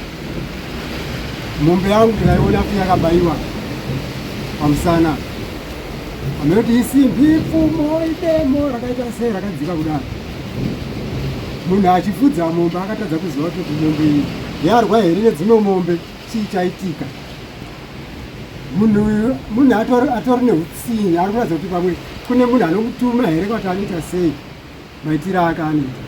mombe yangu ndikaiona kuti yakabaiwa pamusana Ameno isimbi ipfumo idemo rakaita sei rakadzika kudaro. Munhu achifudza mombe akatadza kuziva kuti mombe iyi yarwa here nedzimwe mombe chii chaitika. Munhu uyu munhu atori atori neutsinye ari kuratidza kuti pamwe kune munhu anomutuma here kuti anoita sei maitiro ake anoita.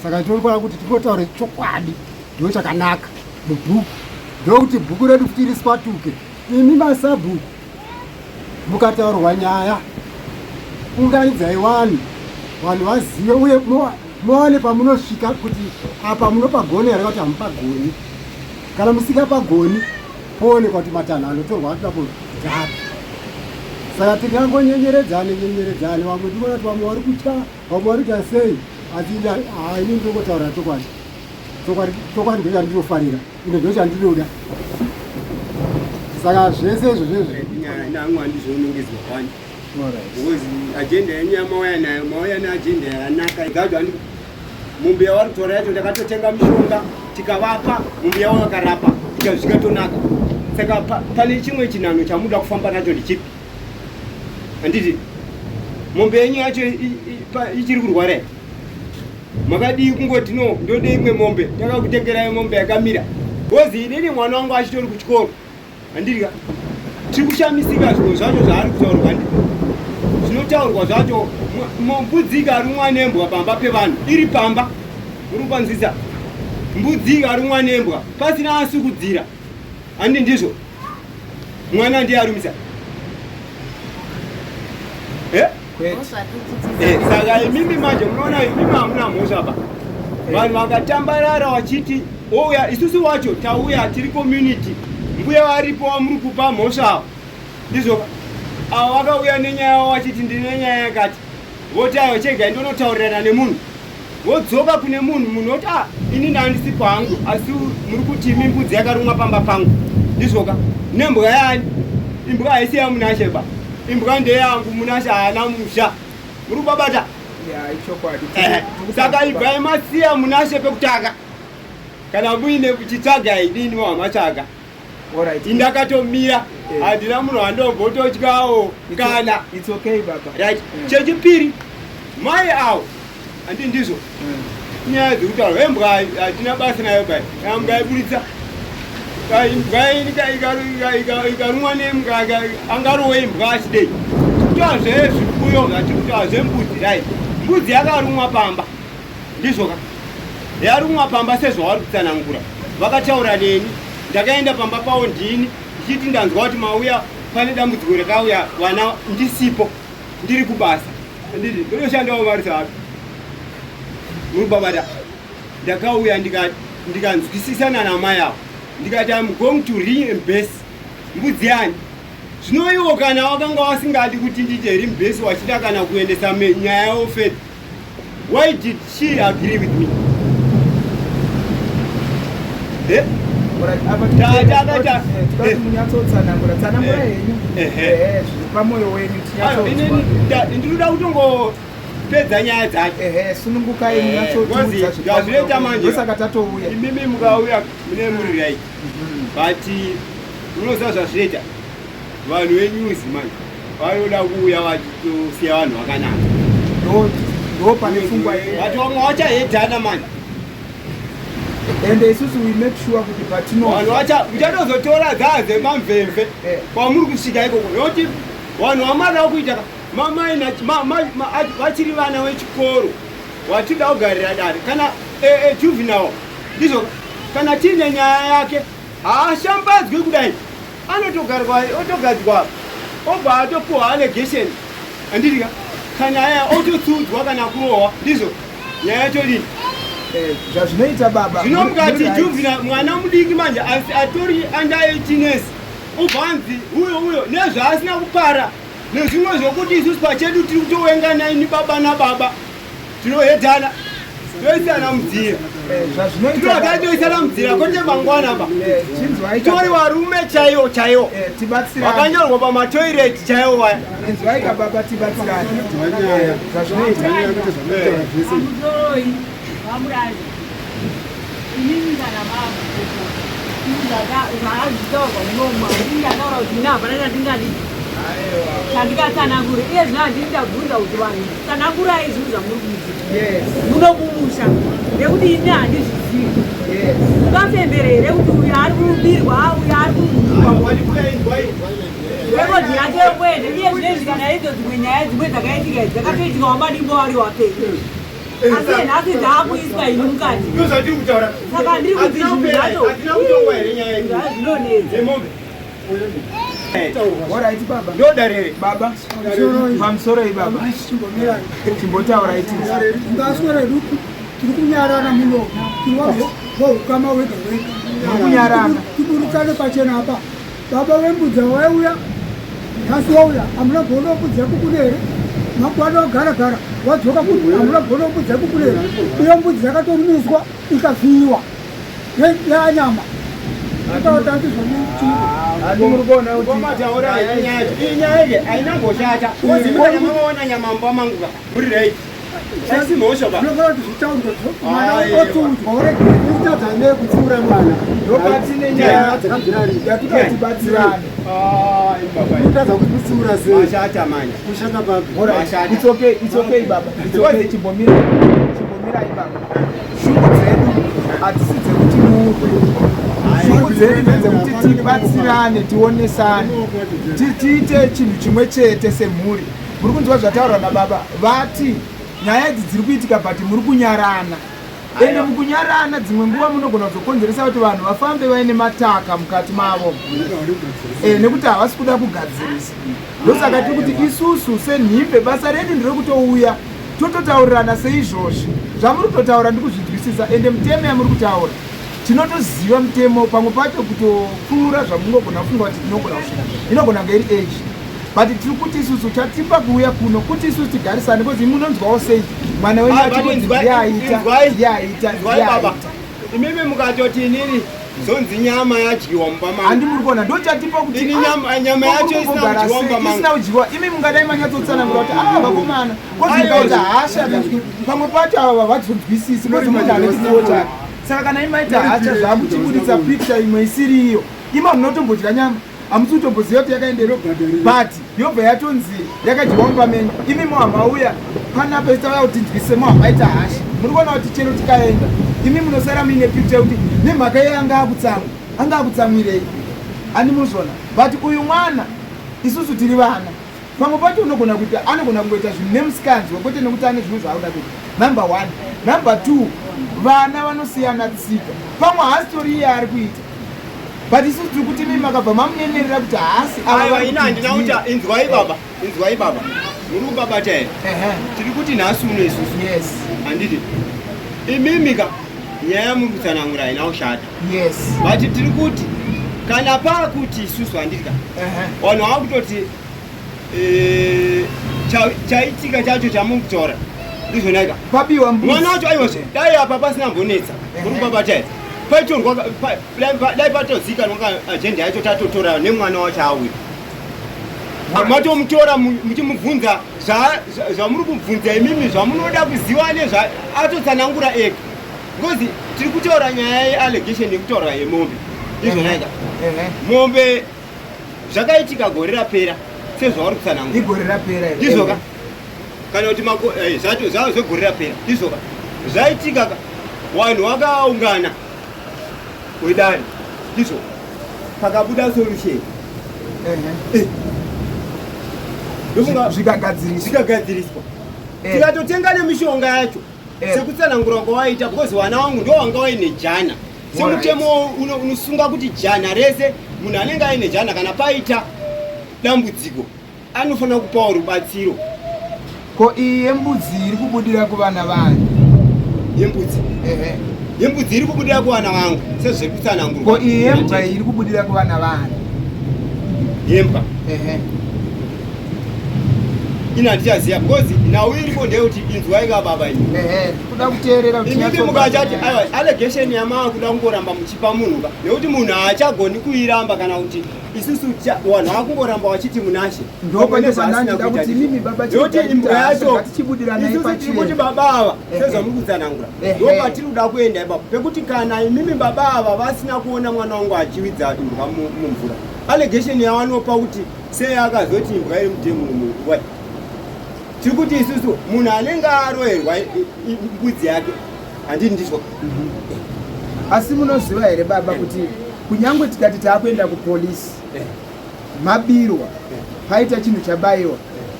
Saka tinofanira kuti tingotaure chokwadi ndo chakanaka mubhuku ndokuti bhuku redu kuti riswatuke imi masabhuku mukataurwa nyaya unganidzai vanhu vanhu vazive uye muwane pamunosvika kuti apa munopagoni here kuti hamupagoni kana musingapagoni poonekwa kuti matanho anotorwa apapo ndaapi saka tingangonyenyeredzane nyenyeredzane vamwe ndikuona kuti vamwe vari kutya vamwe vari kuita sei asi ini ndinongotaura chokwadi chokwadi chokwadi ndochandinofarira ende ndochandinoda saka zvese izvo zvezvinangu handizonongedzwa kwani because agenda yenyu yamauya nayo mauya neagenda yakanaka gadzo andi mombe yavari kutora yacho ndakatotenga mishonga tikavapa mombe yavo vakarapa zvikatonakanaka saka pane chimwe chinhano chamuda kufamba nacho ndichipi handiti mombe yenyu yacho ichiri kurwara here makadii kungoti no ndode imwe mombe takakutengerai mombe yakamira bcoz inini mwana wangu achitori kuchikoro handirika tiri kushamisika zvimwe zvacho zvaari kutaurwa ndi zvinotaurwa zvacho mbudzi ikarumwa nembwa pamba pevanhu iri pamba muri kupanzisa mbudzi ikarumwa nembwa pasina asukudzira handi ndizvo mwana ndiye arumisa eh? Eh, saka imimi manje munoona imimi hamuna mhosva ba vanhu vakatambarara vachiti ouya isusu wacho tauya tiri community mbuya varipo vamuri kupa mhosva avo ndizvo avo vakauya nenyaya yavo vachiti ndine nyaya yakati voti aiwa chegai ndonotaurirana nemunhu wodzoka kune munhu munhu woti ah ini ndandisi kwangu asi muri kuti imi mbudzi yakarumwa pamba pangu ndizvoka nembwa yani imbwa haisi yamunashe ba imbwa ndeyangu munashe haana musha muri kubabata eh, saka ibvai masiya munashe pekutanga kana muine kuchitsvaga inini wamatsvaga indakatomira eh. handina munhu wandombototyawo kana It's okay baba. Right. Mm. Chechipiri mai awo handi ndizvo mm. nyaya dzekutaura wembwa hatina basa nayo bai kana mukaiburitsa imbwa ikarumwa nembwa angarowe imbwa achidei tikutoa zvezvipfuyo zvatikutoa zvembudzi right mbudzi yakarumwa pamba ndizvo ka yarumwa pamba sezvavari kutsanangura vakataura neni ndakaenda pamba pavo ndini ndichiti ndanzwa kuti mauya pane dambudziko rakauya vana ndisipo ndiri kubasa nditi ndotoshandawo mari dzapi muri babata ndakauya ndikanzwisisana namai avo ndikati im going to reimburse mbudzi yani zvino iwo kana wakanga wasingadi kuti ndiite reimburse wachida kana kuendesa nyaya yavo fedha Why did she agree with me? Eh? Munyatsotsanangura tsanangura henyu zviri pamoyo wenyu ndinoda kutongopedza nyaya dzacho ehe sunungukai munyatsotsanangura zvazvinoita manje saka tatouya imimi mukauya mune muri right but munoziva zvazvinoita Vanhu venews manje vanoda kuuya vachitosiya vanhu vakanaka. Ndo pane pfungwa but vamwe vachahedhana manje. Ende isusu we make sure kuti patino vanhu vacha muchatozotora dzaa dzemamvemve eh. kwamuri kusvika ikoko nokuti vanhu vamada kuita mamai vachiri vana vechikoro vachida kugarira dare kana eh, eh, juvenile ndizvo kana tiine nyaya yake haashambadzwi kudai anotogarwa otogadzwa obva atopuwa allegation handiti ka kana aya ototsudzwa kana kurohwa ndizvo nyaya yacho dini eh, zvazvinoita baba zvino mukati juvina mwana mudiki manje asi atori under 18 years ubva anzi uyo uyo nezvaasina kupara nezvimwe zvokuti isusu pachedu tiri kutowengana ini baba nababa tinohedhana toisana mudziya. Tinotoisana mudzira kwete mangwana ba. Tori varume chaiwo chaiwo. Vakanyorwa pamatoireti chaiwo vaya. Inzwaika baba tibatsirane. Zvazvinoita. Pamusoroi vamurazi inini kana mama zvakazvitaurwa munomu handini ndataura kuti ini hapana chandingadii chandingatsanangure iye zvino handini ndabvunza kuti vanhu tsanangurai zvinhu zvamuri kuita muno mumusha nekuti ini handizvizivi ungafembere here kuti uyu ari kubirwa uyu ari kuurwa rekodhi yake yokuenda iye zvino izvi kana idzo dzimwe nyaya dzimwe dzakaitika idzi dzakatoitika wamadimbo wari wapenyu asi nhasi dzaakuiswa ini mukati Ndozvatiri kutaura. Saka ndiri kuti Hatina zvinhu kupera, zvacho hatina kutongwa here nyaya iyi? zvinonetsa. Yemombe. Alright baba. Ndodarere. Baba. Pamusoroi baba. Chimbotaurai tinzwe. Ngaswere duku tiri kunyarana muno tiri waukama wega wega. Muri kunyarana. Tiburitsane pachena apa. Baba vembudzi waiuya nhasi wauya hamuna gono mbudzi yako kune here? Mangwana wagara gara wadzoka futi hamuna gono mbudzi yako kune here? Iyo mbudzi yakatorumiswa ikavhiyiwa yanyama. Ngomataura nyaya yacho. Iyi nyaya iyi haina kumboshata. Kozi kana mamaona nyama mumba mangu ka. Muri right. Haisi mhosva ba. Zvinofanira kuti zvitaurwe mwana otsiudzwa oregera. Itadza nei kutsiura mwana? Ndopatine nyaya dzakabvira rini? yatikuti tibatsirane. Ah, baba. Kutadza kutsiura sei? Mashata manje. Kushata papi? Alright. It's okay, it's okay baba. It's okay chimbomira. Chimbomirai baba. Shungu dzedu hadzisi dzekuti murwe. Shungu dzedu ndedzekuti tibatsirane, tionesane. Tiite chinhu chimwe chete semhuri. Muri kunzwa zvataurwa nababa vati nyaya idzi dziri kuitika but muri kunyarana. Ende mukunyarana dzimwe nguva munogona kuzokonzeresa kuti vanhu vafambe vaine mataka mukati mavo nekuti havasi kuda kugadzirisa. Ndosaka tiri kuti isusu senhimbe basa redu nderekutouya tototaurirana seizvozvi zvamuri kutotaura ndikuzvinzwisisa ende mutemo yamuri kutaura tinotoziva mutemo pamwe pacho kutopfuura zvamunogona kufunga kuti tinogona kusvika inogona kunge iri age but tiri kuti isusu chatipa kuuya kuno kuti isusu tigarisane because imi munonzwawo sei mwana wenyu Ah, but achingoti ndiye aita inzwai- ndiye aita Inzwai ndiye baba. aita Imimi mukatoti inini zonzi nyama yadyiwa mumba mangu. handi muri kuona ndochatipa kuti Ini ah, nyama yacho muri isina kugara kudyiwa sei, mumba mangu. isina kudyiwa imi mungadai manyatsotsanangura kuti ah vakomana kozi Aiwa. mukaita hasha pamwe pacho ava havazonzwisisi kozi munhu ane chidziwo chake saka kana imaita hasha zvamuchibuditsa picture imwe isiri iyo ima munotombodya nyama hamusi kutomboziva kuti yakaendera but yobva yatonzi yakadyiwa mumba menyu imi mohamauya panapa isitauya kuti tinzwise mohamaita hasha muri kuona kuti chero tikaenda imi munosara muine picture yekuti nemhaka iye anga akutsamwa anga akutsamwirei handi muzvona but uyu mwana isusu tiri vana pamwe pacho unogona kuita anogona kungoita zvinhu nemusikanzwa kwete nekuti ane zvimwe zvaanoda kuita number one number two vana vanosiyana tsika pamwe haasitori iye ari kuita but isusu tiri kuti imi makabva mamunenerera kuti haasi ava Aiwa vari ini handina kuti kuti inzwai baba. Inzwai baba. Muri kubabata here? Ehe. Tiri kuti nhasi uno isusu. yes Handiti. Imimi ka nyaya yamuri kutsanangura haina kushata. yes But tiri kuti kana paakuti isusu handiti ka Ehe. vanhu vakutoti chaitika chacho chamuri kutaura ndizvona ka pabiwa mbuzi mwana wacho aiwazve dai apa pasina mbonetsa muri kubabata here paitorwa dai patozikanwa ka ajenda yacho tatotora nemwana wacho auya matomutora muchimubvunza zvamuri kubvunza imimi zvamunoda kuziva nezva atotsanangura ega because tiri kutaura nyaya yeallegation yekutaura yemombe ndizvona ka Ehe. mombe zvakaitika gore rapera sezvauri kutsanangura igore rapera iri. ndizvo ka kana kuti zvegore rapera ndizvo ka zvaitika ka vanhu vakaungana wedare ndizvo pakabuda solution Ehe. Ndofunga Zvikagadziriswa. zvikagadziriswa Eh. tikatotenga nemishonga yacho Eh. sekutsanangura kwawaita because vana vangu ndo vanga vaine jana semutemo unosunga kuti jana rese munhu anenge aine jana kana paita dambudziko anofanira kupawo rubatsiro Ko iyi yembudzi iri kubudira kuvana vayo? Yembudzi? Ehe. Yembudzi iri kubudira kuvana vangu sezviri kutsanangurwa. Ko iyi yembwa iri kubudira kuvana vayo? Yembwa? Ehe. Ini handichaziva because nhau iripo ndeyekuti inzwai ka baba ini. Kuda kuteerera kuti Imimi mukachati aiwa allegation yamaa kuda kungoramba muchipa munhu ka nekuti munhu haachagoni kuiramba kana kuti isusu vanhu vakungoramba vachiti munashe Ndopane pandandida kuti imimi baba nekuti imbwa yacho ngatichibudiranai isusu tiri kuti pachena. baba ava Ehe. sezvamuri kutsanangura Ehe. ndopatiri kuda kuenda ipapo pekuti kana imimi baba ava vasina kuona mwana wangu achiwidza imbwa mumvura allegation yavanopa kuti sei akazoti imbwa iri mudhemu umu tiri kuti isusu munhu anenge aroerwa mbudzi yake handii ndizvo. Asi munoziva here baba kuti kunyange tikati taakuenda kupolisi, mabirwa, paita chinhu chabayiwa,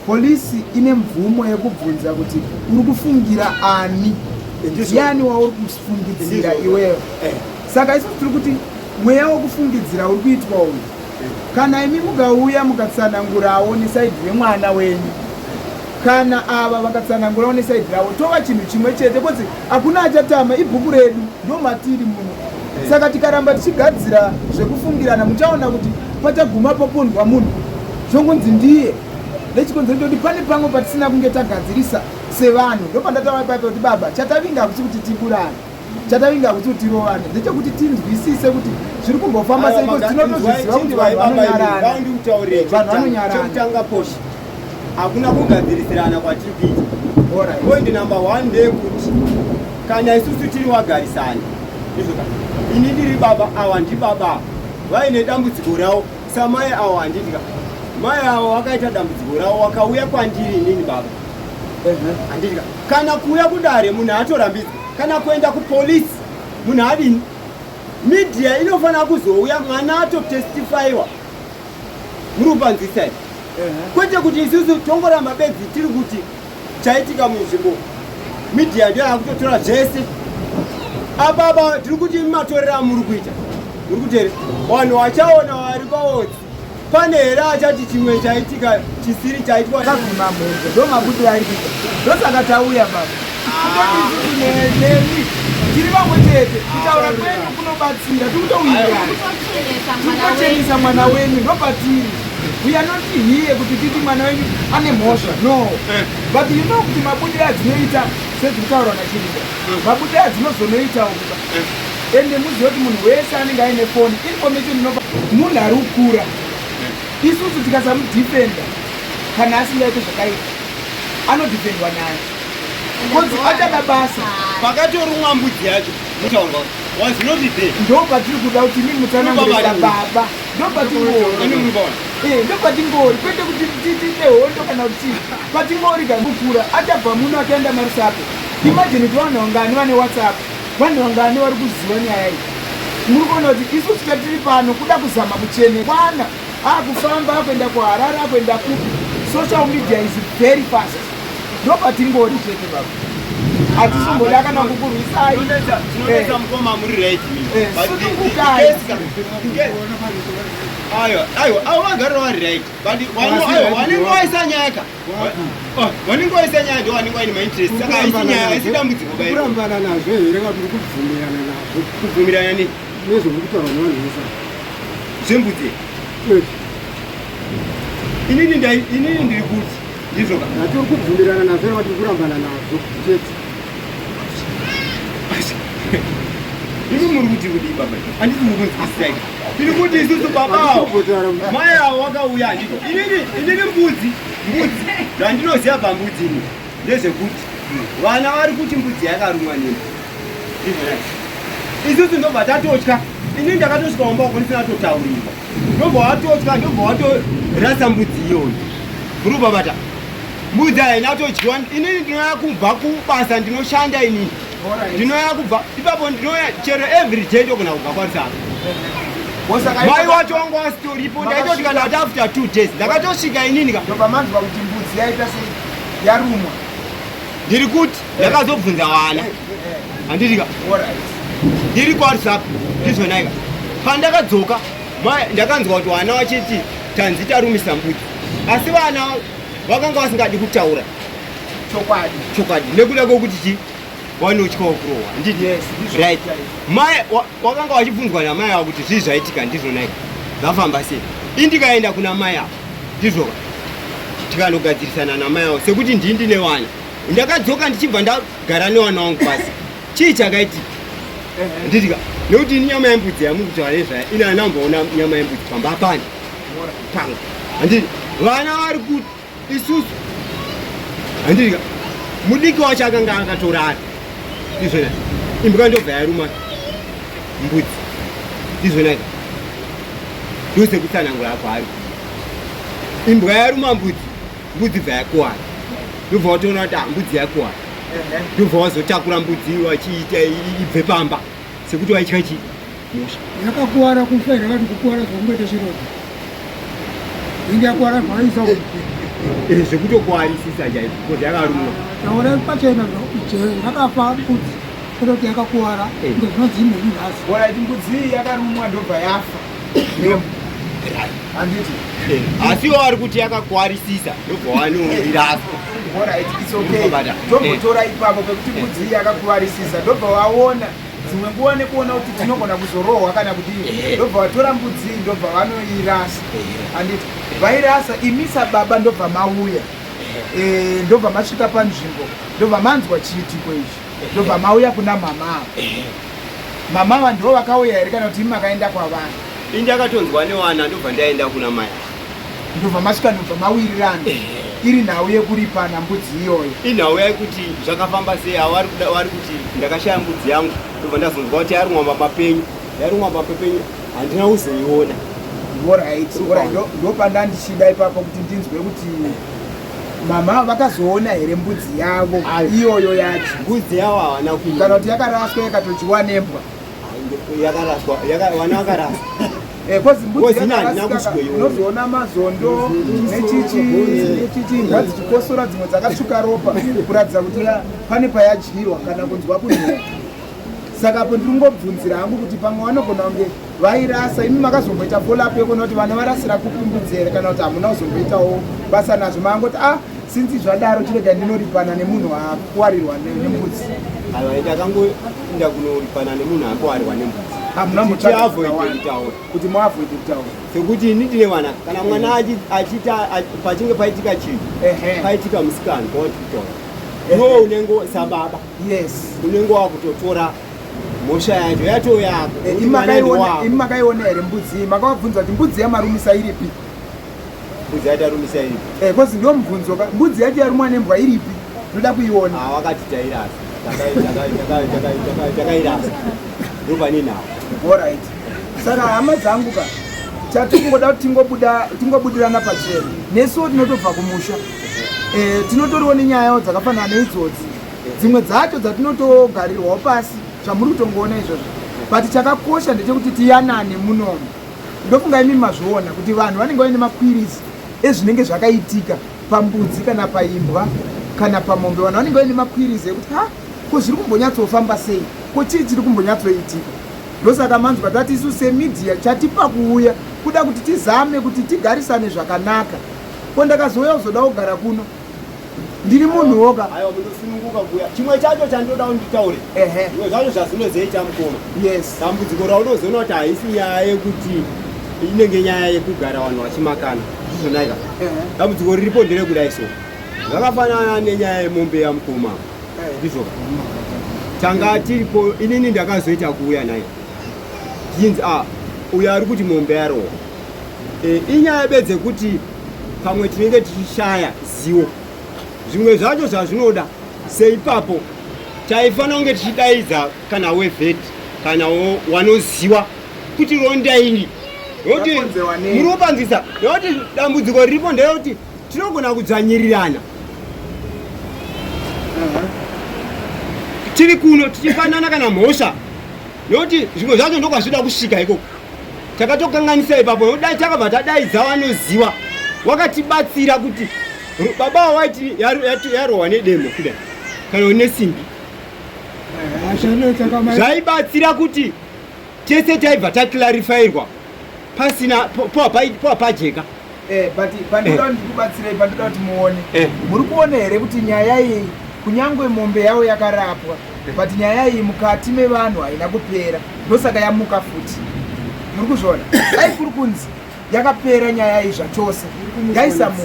polisi ine mvumo yekubvunza kuti uri kufungira ani, ndiani wauri kufungidzira iwewe. Saka isusu tiri kuti mweya wekufungidzira uri kuitwa uyu, kana imi mukauya mukatsanangurawo nesaidhi remwana wenyu, kana ava vakatsanangurawo nesaidhi ravo, tova chinhu chimwe chete, kozi hakuna achatama, ibhuku redu ndo matiri muno. Saka tikaramba tichigadzira zvekufungirana, muchaona kuti pachaguma papondwa munhu zvongonzi ndiye, nechikonzero chekuti pane pamwe patisina kunge tagadzirisa sevanhu. Ndopandataura paipa kuti baba, chatavinga hakusi kuti tiburane, chatavinga hakusi kuti tirovane, ndechekuti tinzwisise kuti zviri kumbofamba sei, because tinotozviziva kuti vanhu vanonyarana. Vanhu vanonyarana. Chekutanga poshi hakuna kugadzirisirana kwatiri kuita. Point number one ndeyekuti kana isusu tiri wagarisani, ndizvoka, ini ndiri baba, awa ndibaba, vaine dambudziko ravo samai awa, handitika mai awa vakaita dambudziko ravo vakauya kwandiri inini baba, handitika kana kuuya kudare munhu atorambidzwa, kana kuenda kupolisi munhu adini, media inofanira kuzouya mwana atotestifaiwa. Muri kupanzwisisa here? Kwete kuti isusu tongoramba bedzi tiri kuti chaitika munzvimbo, media ndiyo yakutotora zvese. Apapa tiri kuti matorero amuri kuita, muri kuti here vanhu vachaona vari paodzi, pane here achati chimwe chaitika chisiri chaitwa? Kavhima mhombo ndo mabudiro ari kuita, ndosaka tauya baba, kutoti isusu nemi tiri vamwe chete. Kutaura kwenyu kunobatsira, tikutowirirana, tirikutochenesa mwana wenyu, ndopatiri. We are not here kuti titi mwana wenyu ane mhosva, no, but you know kuti mabudiro adzinoita sedzikutaurwa naChirinda, mabudiro adzinozonoitawo kuba, ende muzive kuti munhu wese anenge aine foni, information inopa munhu ari kukura. Isusu tikasamudhifenda kana asingaite zvakaipa, anodhifendwa naye kozi achada basa. Pakatorumwa mbudzi yacho mutaurwa was not there. Ndo patiri kuda kuti imi mutsanangurisa baba, ndopatingori, kwete kuti tiite hondo kana kuti chii. Patingori kukura achabva muno achaenda maRusape. Imagine kuti vanhu vangani vane WhatsApp, vanhu vangani vari kuziva nyaya iyi. Muri kuona kuti isusu chatiri pano kuda kuzama kuchene kwana akufamba, akuenda kuHarare, akuenda kupi, social media is very fast. Ndopatingori chete baba, hatisimboda kana kukurwisai. Tinonetsa mukoma, muri right. Sunungukai. Aiwa, aiwa, avo vagarira vari right, but aiwa, vanenge vaisa nyaya ka, vanenge vaisa nyaya ndo vanenge vaine mainterest, saka haisi nyaya, haisi dambudziko. Kurambana nazvo here kana kuti kubvumirana nazvo? Kubvumirana nei? Nezvomuri kutaura nevanhu vese. Zvembudzi? Inini ndiri kuti ndizvoka. Hatiri kubvumirana nazvo here kana kurambana nazvo chete? Imi muri kuti kudii baba? Handisi muri kunzwisisai. Tiri kuti isusu babawo mai avo vakauya, handiko? Inini mbudzi zvandinoziva pambudzi ini ndezvekuti vana vari kuti mbudzi yakarumwa nini, ndizvona. Isusu ndobva tatotya. Inini ndakatosvika umba uko ndisina totaurirwa, ndobva watotya, ndobva watorasa mbudzi iyoyo. Muri kubabata mbudzi haina todyiwa. Inini ndinoya kubva kubasa, ndinoshanda inini, ndinoya kubva ipapo, ndinoya chero every day, ndogona kubva kwaRusape. Mai wacho wangu wasitoripo, ndaitoti kana kuti after 2 days ndakatosvika inini ka. Ndobva manzwa kuti mbudzi yaita sei, yarumwa. Ndiri kuti ndakazobvunza vana, handiti ka, ndiri kwaRusape, ndizvonaika. Pandakadzoka ndakanzwa kuti vana vachiti tanzi tarumisa mbudzi, asi vana vakanga vasingadi kutaura chokwadi. Chokwadi, nekuda kwekuti chi vanotyawo kurohwa, handiti? Yes, ndizvo. Right, mai wakanga wachibvunzwa namai avo kuti zvii zvaitika, ndizvonaika, zvafamba sei. Indikaenda kuna mai avo, ndizvoka. Tikanogadzirisana namai avo sekuti ndii ndine vana. Ndakadzoka ndichibva ndagara newana wangu pasi. Chii chakaitika? Nditika nekuti ini nyama yembudzi yamuri kutaura nezvayo ini handamboona nyama yembudzi pamba apani pangu. Handiti vana vari kuti isusu handiti mudiki wacho akanga akatorara ndizvona imbwa ndobva yaruma mbudzi ndizvona ndosekutsanangura kwaari imbwa yaruma mbudzi mbudzi bva yakuwara ndobva watoona kuti ah, mbudzi yakuwara ndobva wazotakura mbudzi wachiita ibve pamba sekuti waitya chii mhosva yakakuwara kufa here vati kukuwara zvakungoita chiroda inge yakuwara zvaiisa eh, zvekutokuwarisisa chaizvo bcause yakarumwa taura pachena je yakafa mbudzi kwete kuti yakakuwara eh. inge zvinonzi imhenyu nhasi orit mbudzi iyi yakarumwa ndobva yafa handiti eh, asi iwo ari kuti yakakuwarisisa ndobva wanoirasa orit its okay tombotora ipapo pekuti mbudzi iyi yakakuwarisisa ndobva waona dzimwe nguva nekuona kuti tinogona kuzorohwa kana kudii eh. ndobva vatora mbudzi ndobva vanoirasa handiti vairasa imi sababa ndobva mauya eh, ndobva masvika panzvimbo ndobva manzwa chiitiko ichi ndobva mauya kuna mama ava mama ava ndivo vakauya here kana kuti imi makaenda kwavari ini ndakatonzwa newana ndobva ndaenda kuna mai ndobva masvika ndobva mawirirana iri nhau yekuripana mbudzi iyoyo inhau yekuti zvakafamba sei avo vari kuti ndakashaya mbudzi yangu ndobva ndazonzwa kuti yarumwa pamba penyu yarumwa pamba penyu handina kuzoiona orit orit ndopanda ndichida ipapo kuti ndinzwe kuti mama vakazoona here mbudzi yavo iyoyo yacho mbudzi yavo havana kana kuti yakaraswa yakatodyiwa nembwa yakaraswa vana vakaraswa eh, kozi mbudzi unozoona mazondo nechichi nechichi imbwa dzichikosora dzimwe dzakatsvuka ropa kuratidza kuti pane payadyirwa kana kunzwa kunhuwa saka apo ndiri kungobvunzira hangu kuti pamwe vanogona kunge vairasa imi makazomboita follow up yekuona kuti vana varasira kupi mbudzi here kana kuti hamuna kuzomboitawo basa nazvo maangoti ah since zvadaro chirega ndinoripana nemunhu akuwarirwa nembudzi aiwa ndakangoenda kunoripana nemunhu akuwarirwa nembudzi hamuna mutsvagaavoide kutaura kuti muavoide kutaura sekuti ini ndine vana kana mwana achiita pachinge paitika chinhu paitika musikana kwawati kutaura iwe unenge sababa yes unenge wakutotora mhosva yacho yatoo yako eh, imi makaiona here mbudzi iyi makavabvunza kuti mbudzi yamarumisa iripi mbudzi yacho yarumisa iripi eh, kozi ndiwo mubvunzo ka mbudzi yacho yarumwa nembwa iripi ndoda kuiona ah, wakati tairasa takairasa ndopane nhau orit saka hama dzangu ka chatikungoda kuti tingobudirana pachena nesuwo tinotobva kumusha eh, tinotoriwo nenyayawo dzakafanana neidzodzi dzimwe dzacho dzatinotogarirwawo pasi zvamuri kutongoona izvozvo but chakakosha ndechekuti tiyanane munomu ndofunga imi mazviona kuti vanhu vanenge vaine makwirizi ezvinenge zvakaitika pambudzi kana paimbwa kana pamombe vanhu vanenge vaine makwirizi ekuti ha ko zviri kumbonyatsofamba sei ko chii chiri kumbonyatsoitika ndosaka manzwa tati isu semidia chatipa kuuya kuda kuti tizame kuti tigarisane zvakanaka ko ndakazouya kuzoda kugara kuno ndiri munhu woga aiwa munosununguka kuya chimwe chacho chandinoda kuti nditaure zvimwe zvacho zvazvinozoita mukoma yes dambudziko raunozoona kuti haisi nyaya yekuti inenge nyaya yekugara vanhu vachimakana ndizvonaika dambudziko riripo nderekudai so zvakafanana nenyaya yemombe yamukoma ndizvoka tanga tiripo inini ndakazoita kuuya naye tichinzi a ah, uyo ari kuti mombe yarohwa E, inyaya bedzi yekuti pamwe tinenge tichishaya zivo zvimwe zvacho zvazvinoda seipapo taifanira kunge tichidaidza kana wevheti kana wanoziwa kuti ronda iri nokuti muri kupanzisa nokuti dambudziko riripo nderekuti tinogona kudzvanyirirana tiri kuno tichifanana kana mhosva nokuti zvimwe zvacho ndokwazvida kusvika ikoko takatokanganisa ipapo nokuti dai takabva tadaidza vanoziva wakatibatsira kuti baba waiti yarohwa nedemo kudai kana nesimbi zvaibatsira kuti tese taibva taclarifairwa pasina poa pajeka Eh, but pandinoda kuti ndikubatsirei pandinoda kuti muone eh. muri kuona here kuti nyaya iyi kunyangwe mombe yavo yakarapwa but nyaya iyi mukati mevanhu haina kupera ndosaka yamuka futi muri kuzviona dai kuri kunzi Yakapera nyaya iyi zvachose, ngaisamuka.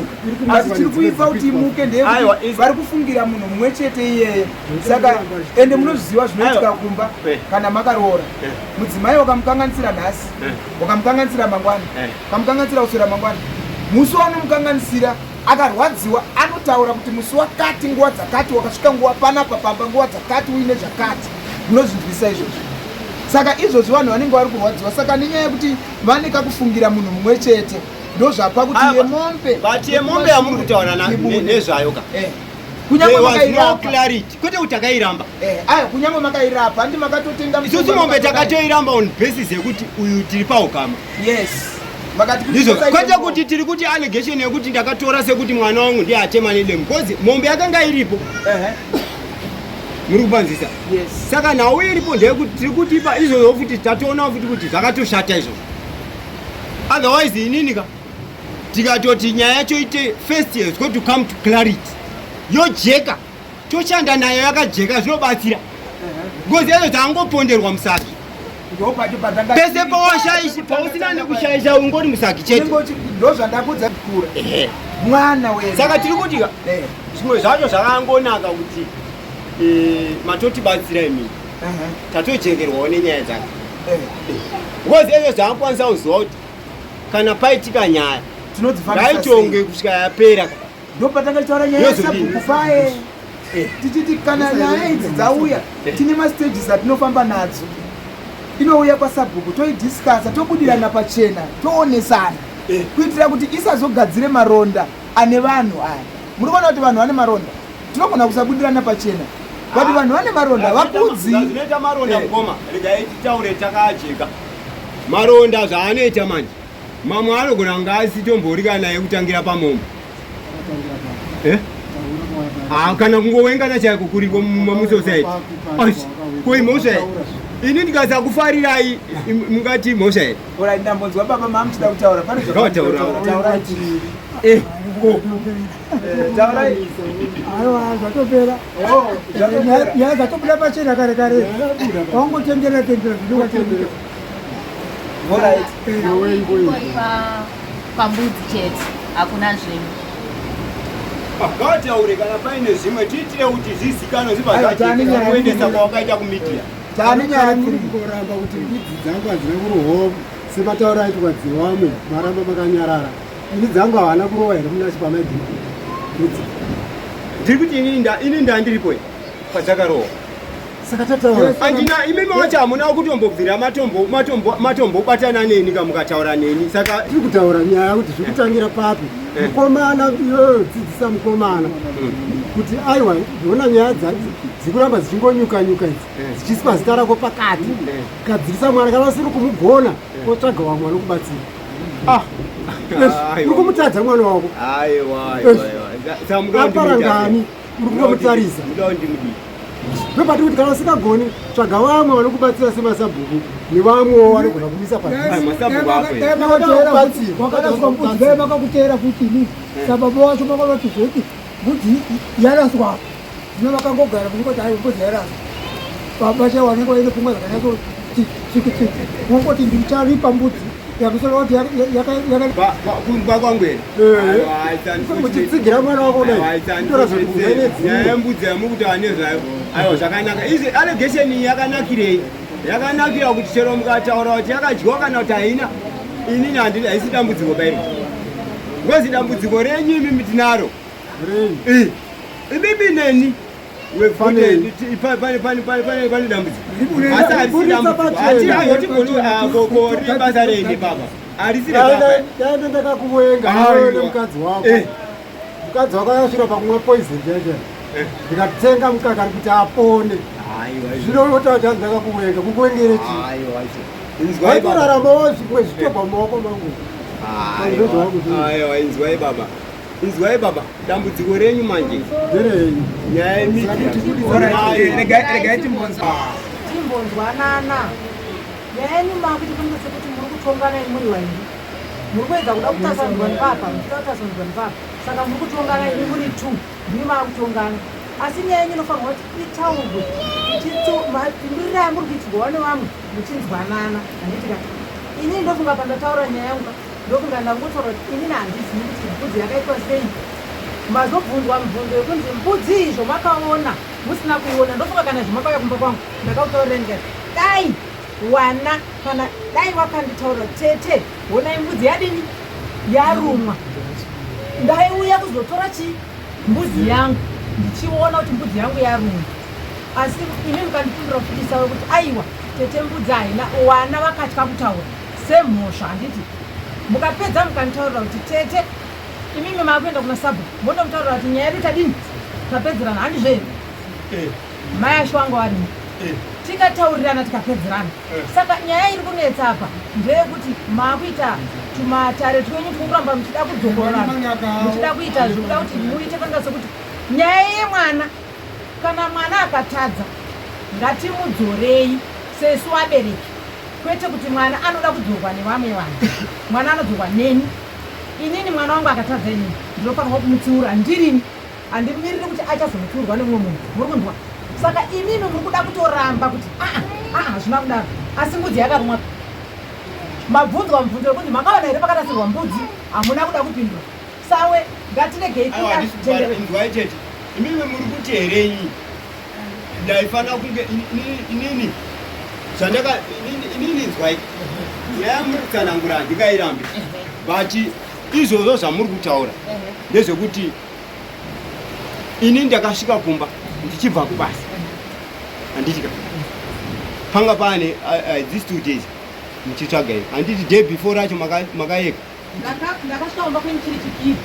Asi chiri kuipa kuti imuke ndeyekuti vari kufungira munhu mumwe chete iyeye. Saka ende munozviziva zvinoitika kumba eh. kana makaroora eh. mudzimai, wakamukanganisira nhasi, eh. wakamukanganisira mangwana, wakamukanganisira kuswera mangwana, musi wanomukanganisira akarwadziwa anotaura kuti musi wakati nguva dzakati wakasvika nguva panapa pamba nguva dzakati uine zvakati. Munozvinzwisa izvozvo. Saka izvozvi vanhu vanenge vari kurwadziwa, saka nenyaya yekuti vane kakufungira munhu mumwe chete, ndozvapa kuti yemombe. But yemombe yamuri kutaura nezvayo ka, eh. Kunyange makairapa clarity, kwete kuti takairamba. Eh, ayo kunyange makairapa handi makatotenga. Isusu mombe takatoiramba on basis yekuti uyu tiri paukama. Yes, ndizvo, kwete kuti tiri kuti allegation yekuti ndakatora sekuti mwana wangu ndiye atema nedemo, because mombe yakanga iripo. Muri kupanzisa? Saka nhau iripo ndeyekuti tiri kutipa izvozvo futi, tatoona futi kuti zvakatoshata izvozvo. Otherwise inini ka, tikatoti nyaya yacho ite first year, it's going to come to clarity, yojeka, toshanda nayo yakajeka, zvinobatsira, ngozi yacho dzangoponderwa musaki pese pawashaishi, pausina nekushaisha ungori musaki chete. Ndozvandakudza kura mwana we. Saka tiri kuti zvimwe zvacho zvakangonaka kuti matotibatsira imini, tatojekerwawo nenyaya dzake, because ezvo zvaakwanisa kuziva kuti kana paitika nyaya ngaitonge kusvika yapera. Ndopatanga taura nyaya yesabhuku paye, tichiti kana nyaya idzi dzauya tine mastages atinofamba nadzo. Inouya kwasabhuku, toidiscussa, tobudirana pachena, toonesana, kuitira kuti isazogadzire maronda ane vanhu aya. Muri kuona kuti vanhu vane maronda, tinogona kusabudirana pachena, but vanhu vane maronda vakudzi. Zvinoita maronda, mukoma, regai titaure takajeka. Maronda zvaanoita manje, mamwe anogona kunge asitombori kana yekutangira pamombe. Eh? Ah, kana kungowengana chaiko kuriko mumusociety. Ko imhosva here? Ini ndikasakufarirai mungati mhosva here? Alright, ndambonzwa baba mamuchida kutaura, pane Ngavataura. Taurai. Eh, ko Taurai. Aiwa, zvatopera. Oh, zvatopera. Nyaya dzatobuda pachena kare kare, wangotendera tendera zvinowatendera. Alright. Ingori pambudzi chete, hakuna zvimwe. Ngataure kana paine zvimwe, tiitire kuti zvizikanwe, zvibva Aiwa, tani nyaya zvakuendesa kwawakaita kumedia. Tani nyaya Muri tiri. kungoramba kuti mbudzi dzangu hadzina kurohwa sematauro aitwa dzevamwe, maramba makanyarara. Ini dzangu havana kurohwa here munachi pamaidii mbudzi? Ndiri kuti ini ndandiripo padzakarohwa. Saka tataura. Andina, imimi wacho hamuna kutombobvira matombobatana neni kamukataura neni, saka Tiri kutaura nyaya kuti zvikutangira papi. Mukomana iyoyo, dzidzisa mukomana kuti aiwa, ndiona nyaya dzikuramba dzichingonyuka nyuka idzi, dzichiiswa zita rako pakati. Gadzirisa mwana, kana usiri kumugona otsvaga vamwe vanokubatsira. Ah. Uri kumutadza mwana wako. Aiwa, aiwa, aiwa. Aparangani uri kungomutarisa. Muda ndimudii? Ndopati kuti kana usingagoni, tsvaga vamwe vanokubatsira semasabhuku nevamwewo vanogona kumisa. Masabhuku ako. Wakaraswa mbudzi, dai vakakuteera futi ini sababa wacho, makanoti zvoti mbudzi yaraswa, zvino vakangogara kunongoti hai, mbudzi yaraswa. Baba chaivo vanenge vaine pfungwa dzakanyatso tsiki, wongoti ndicharipa mbudzi yakusoro kuti. Kumba kwangu here? Muchitsigira mwana wako kudai, tora nyaya yembudzi yamukutaura nezvayo. Aiwa, zvakanaka izvi. Allegation iyi yakanakirei? Yakanakira kuti chero mukataura kuti yakadyiwa kana kuti haina, inini handina, haisi dambudziko pairi, ngozi dambudziko renyu imimi tinaro. Imimi neni pane dambudziko, asi harisi dambudziko. Hatigoni rine basa reni baba, harisi rebaba. Daende ndakakuvenga nemukadzi wako. Mukadzi wako akasvika pakumwa poison chaicho, ndikatenga mukaka kuti apone. Zvino unotaura kuti ndakakuvenga, kukuwengere chii? Waitoraramawo zvimwe zvitobva mumaoko mangu. Aiwa, inzwai baba, inzwai baba, dambudziko renyu manje nderenyu nyaya yemedia. Regai timbonzwa. Timbonzwanana. Nyaya yenyu makuti kunge sekuti muri kutongana muri vairi, muri kuedza kuda kutasanzwa nepapa, muchida kutasanzwa nepapa, saka muri kutongana imi muri two, ndimi maakutongana. Asi nyaya yenyu inofanirwa kuti itaurwe mapinduriro amuri kuitirwawo nevamwe muchinzwanana, handiti ka? Inini ndofunga pandataura nyaya yangu ka. Ndofunga ndangotaura kuti inini handizivi kuti mbudzi yakaitwa sei. Mazobvunzwa mubvunzo yekunzi mbudzi iyi zvomakaona musina kuiona. Ndofunga kana zvomakauya kumba kwangu ndakakutaurirai ndikati dai wana kana dai wakanditaurira tete honai mbudzi yadini yarumwa ndaiuya kuzotora chii mbudzi yangu ndichiona kuti mbudzi yangu yarumwa asi imi mukandipindura futi sawe kuti aiwa tete mbudzi haina wana vakatya kutaura semhosva handiti mukapedza mukanditaurira kuti tete imimi maakuenda kuna sabhuku mondomutaurira kuti nyaya yedu tadini tapedzerana handizvo here eh. mai asho wangu arimo eh. tikataurirana tikapedzerana eh. Saka nyaya iri kunetsa apa ndeyekuti maakuita tumatare twenyu twukuramba muchida kudzokororana muchida kuita zvikuda kuti muite fanira sekuti nyaya yemwana kana mwana akatadza ngatimudzorei sesu vabereki kwete kuti mwana anoda kudzorwa nevamwe vanhu mwana anodzorwa neni inini mwana wangu akatadza inini ndinofanirwa kumutsiura ndirini handimiriri kuti achazomutsiurwa nemumwe munhu muri kunzwa saka imimi muri kuda kutoramba kuti aa aa hazvina kudaro asi mbudzi yakarumwa mabvunzwa mubvunzo wekuti makaona here pakarasirwa mbudzi hamuna kuda kupindura sawe ngatiregei kuda chete imimi muri kuti here inyi ndaifanira kunge inini zvandaka inini nzwai nyaya muri kutsanangura handingairambi but izvozvo zvamuri kutaura ndezvekuti ini ndakasvika kumba ndichibva kubasa handiti ka panga pane these two days muchitsvaga iyo handiti day before racho makayeka ndakasvika kumba kwenyu chiri chipiri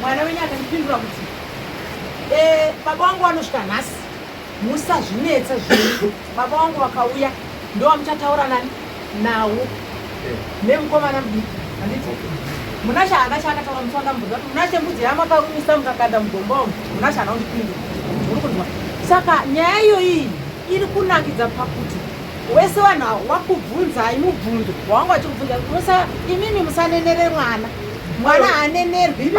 mwana wenyu akandipindura kuti eh, baba wangu vanosvika nhasi musazvinetsa zvenyu baba wangu vakauya ndowamuchataura nani nawo eh. nemukomana mudiki handiti munashe haana chaakataura musi wandamubvunza kuti munashe mbudzi yamakarumisa mukakanda mugomba umu munashe haana kundipindura uri kunzwa saka nyaya iyoyi iri kunakidza pakuti wese vanhu avo wakubvunzai mubvunzo wawanga vachikubvunza musa imimi musanenere mwana mwana haanenerwi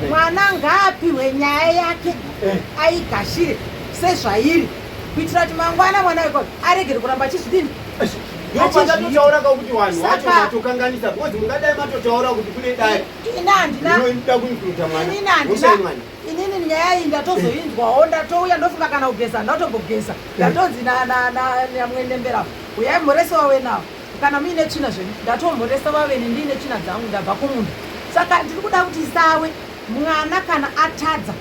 mwana ngaapiwe nyaya yake eh. aigashire sezvairi kuitira kuti mangwana mwana weko aregere kuramba achizvidini ndopandatotaura ka kuti vanhu vacho vatokanganisa because mungadai matotaura kuti kune dai ini handina inoda kuincluda mwana ini handina inini nyaya iyi ndatozoinzwawo ndatouya ndofunga kana kugeza ndatombogeza ndatonzi namwendembera uyai mhorese wave nawo kana muine tsvina zvenyu ndatomhoresa vavene ndiine tsvina dzangu ndabva kumunda saka ndiri kuda kuti sawe mwana kana atadza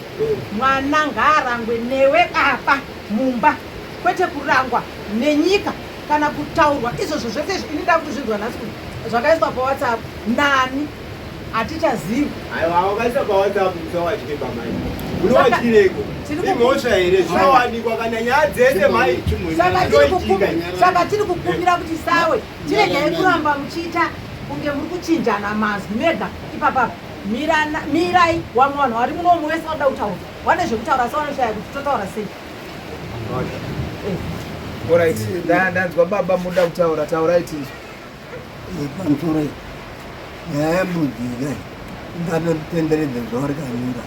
mwana ngaarangwe newe baba mumba kwete kurangwa nenyika kana kutaurwa izvozvo zvese izvo ini ndakutozvinzwa nhasi kuti zvakaiswa pawhatsapp nani hatichazivi aiwa wakaisa pawhatsapp usawadye pamai unowadyireko imhosva here zvinowanikwa kana nyaya dzese mai saka tiri kukumbira kuti sawe tiregei kuramba muchiita kunge muri kuchinjana mazwi mega ipapapa mirai wamwe vanhu vari munomu vese vanoda kutaura vane zvekutaura asi vanoshaya kuti totaura sei Alright, ndanzwa baba muda kutaura, taurai tinzwe. Pamusoro nyaya yembudzi ine ingatotenderedza zuva rikanyura.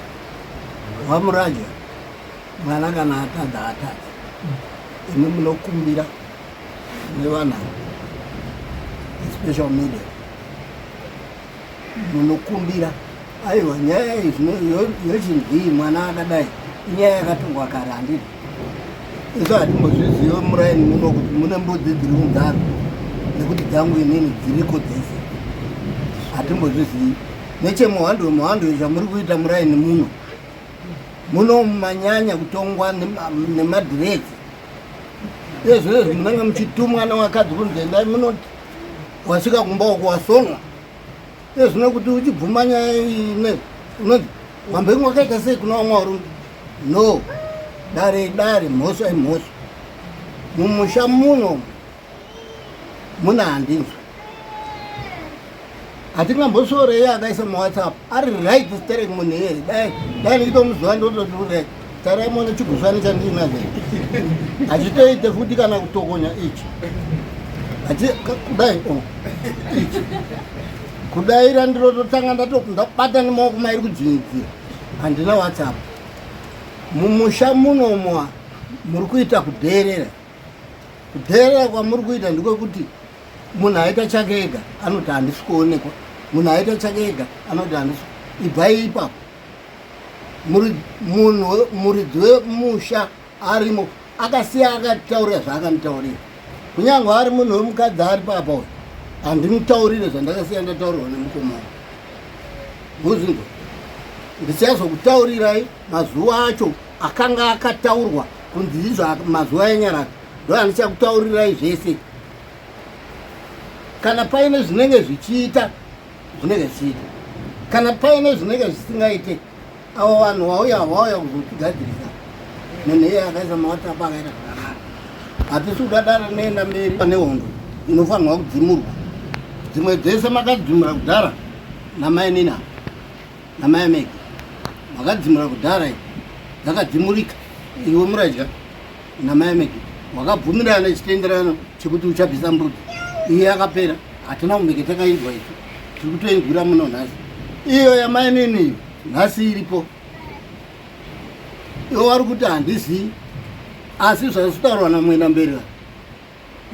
Wamuraja mwana kana atadza atadza, imi munokumbira nevana special media munokumbira aiwa nyaya iyi zvino yochinzii mwana akadai inyaya yakatongwa kare handiti isu hatimbozvizive muraini muno kuti mune mbudzi dziri kunzara nekuti dzangu inini dziriko dzese hatimbozvizivi nechemuhando muhando zvamuri kuita muraini muno muno manyanya kutongwa nemadhirezi ezvinezvi munenge muchitumwa nevakadzi kunzi endai munoti wasvika kumba uko wasonwa ezvino kuti uchibvuma nyaya ine unonzi wambenge wakaita sei kuna vamwe varume no dare dare mhosva imhosva mumusha muno muna handinzwa hatingambosvorei akaisa muwhatsapp ari right sterek munhu iyeye dai dai ndichitomuziva ndototiurai tarai muone chigusvani chandiinacho hachitoite futi kana kutokonya ichi kudai oh, ichi kudaira ndinototanga ndabata nemaoko mairi kudzvinyidzira handina whatsapp mumusha munomwa muri kuita kudheerera kudheerera kwamuri kuita ndikwekuti Munhu aita chake ega anoti handisi kuonekwa, munhu aita chake ega anoti handisi. Ibvai ipapo. Munhu muridzi wemusha arimo akasiya akataurira zvaakanditaurira, kunyange ari munhu wemukadzi ari papa uyu handimutaurire zvandakasiya ndataurirwa nemukoma wangu. Muzinzwa ndichazokutaurirai mazuva acho akanga akataurwa kunzi izvo mazuva enyaradzo ndo andichakutaurirai zvese. Kana paine zvinenge zvichiita zvinenge zvichiita, kana paine zvinenge zvisingaite, avo vanhu vauya vauya kuzotigadzirisa. Munhu iye akaisa mawhatsapp akaita zvakanaka, hatisi kuda dare rinoenda mberi pane hondo inofanirwa kudzimurwa. Dzimwe dzese makadzimura kudhara namainina namai megi makadzimura kudhara, dzakadzimurika. Iwe muradya namai megi wakabvumirana chitenderano chekuti uchabvisa mbudzi iye yakapera, hatina kumbenge takainzwa isu, tiri kutoinzwira muno nhasi. Iyo yamainini iyo nhasi iripo, ivo vari kuti handizii, asi zvazitaurwa namwenda mberi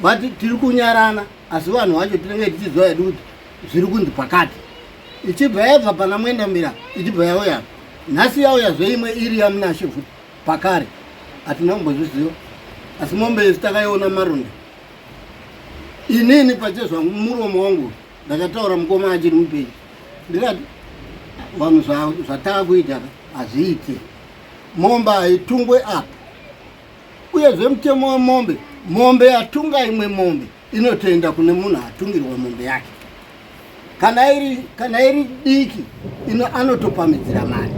vati tiri kunyarana, asi vanhu vacho tinenge tichiziva hedu kuti zviri kunzi pakati. Ichibva yabva pana mwenda mberi ichibva yauya nhasi, yauya zveimwe iri yamunashe futi pakare, hatina kumbozviziva, asi mombe isu takaiona maronda. Inini pachezvangu muromo wangu ndakataura mukoma achiri mupenyu, ndikati vanhu zvataakuita hazviiti, mombe haitungwe apa. Uyezve mutemo wemombe, mombe yatunga imwe mombe inotoenda kune munhu atungirwa mombe yake. Kana iri kana iri diki ino anotopamidzira mari.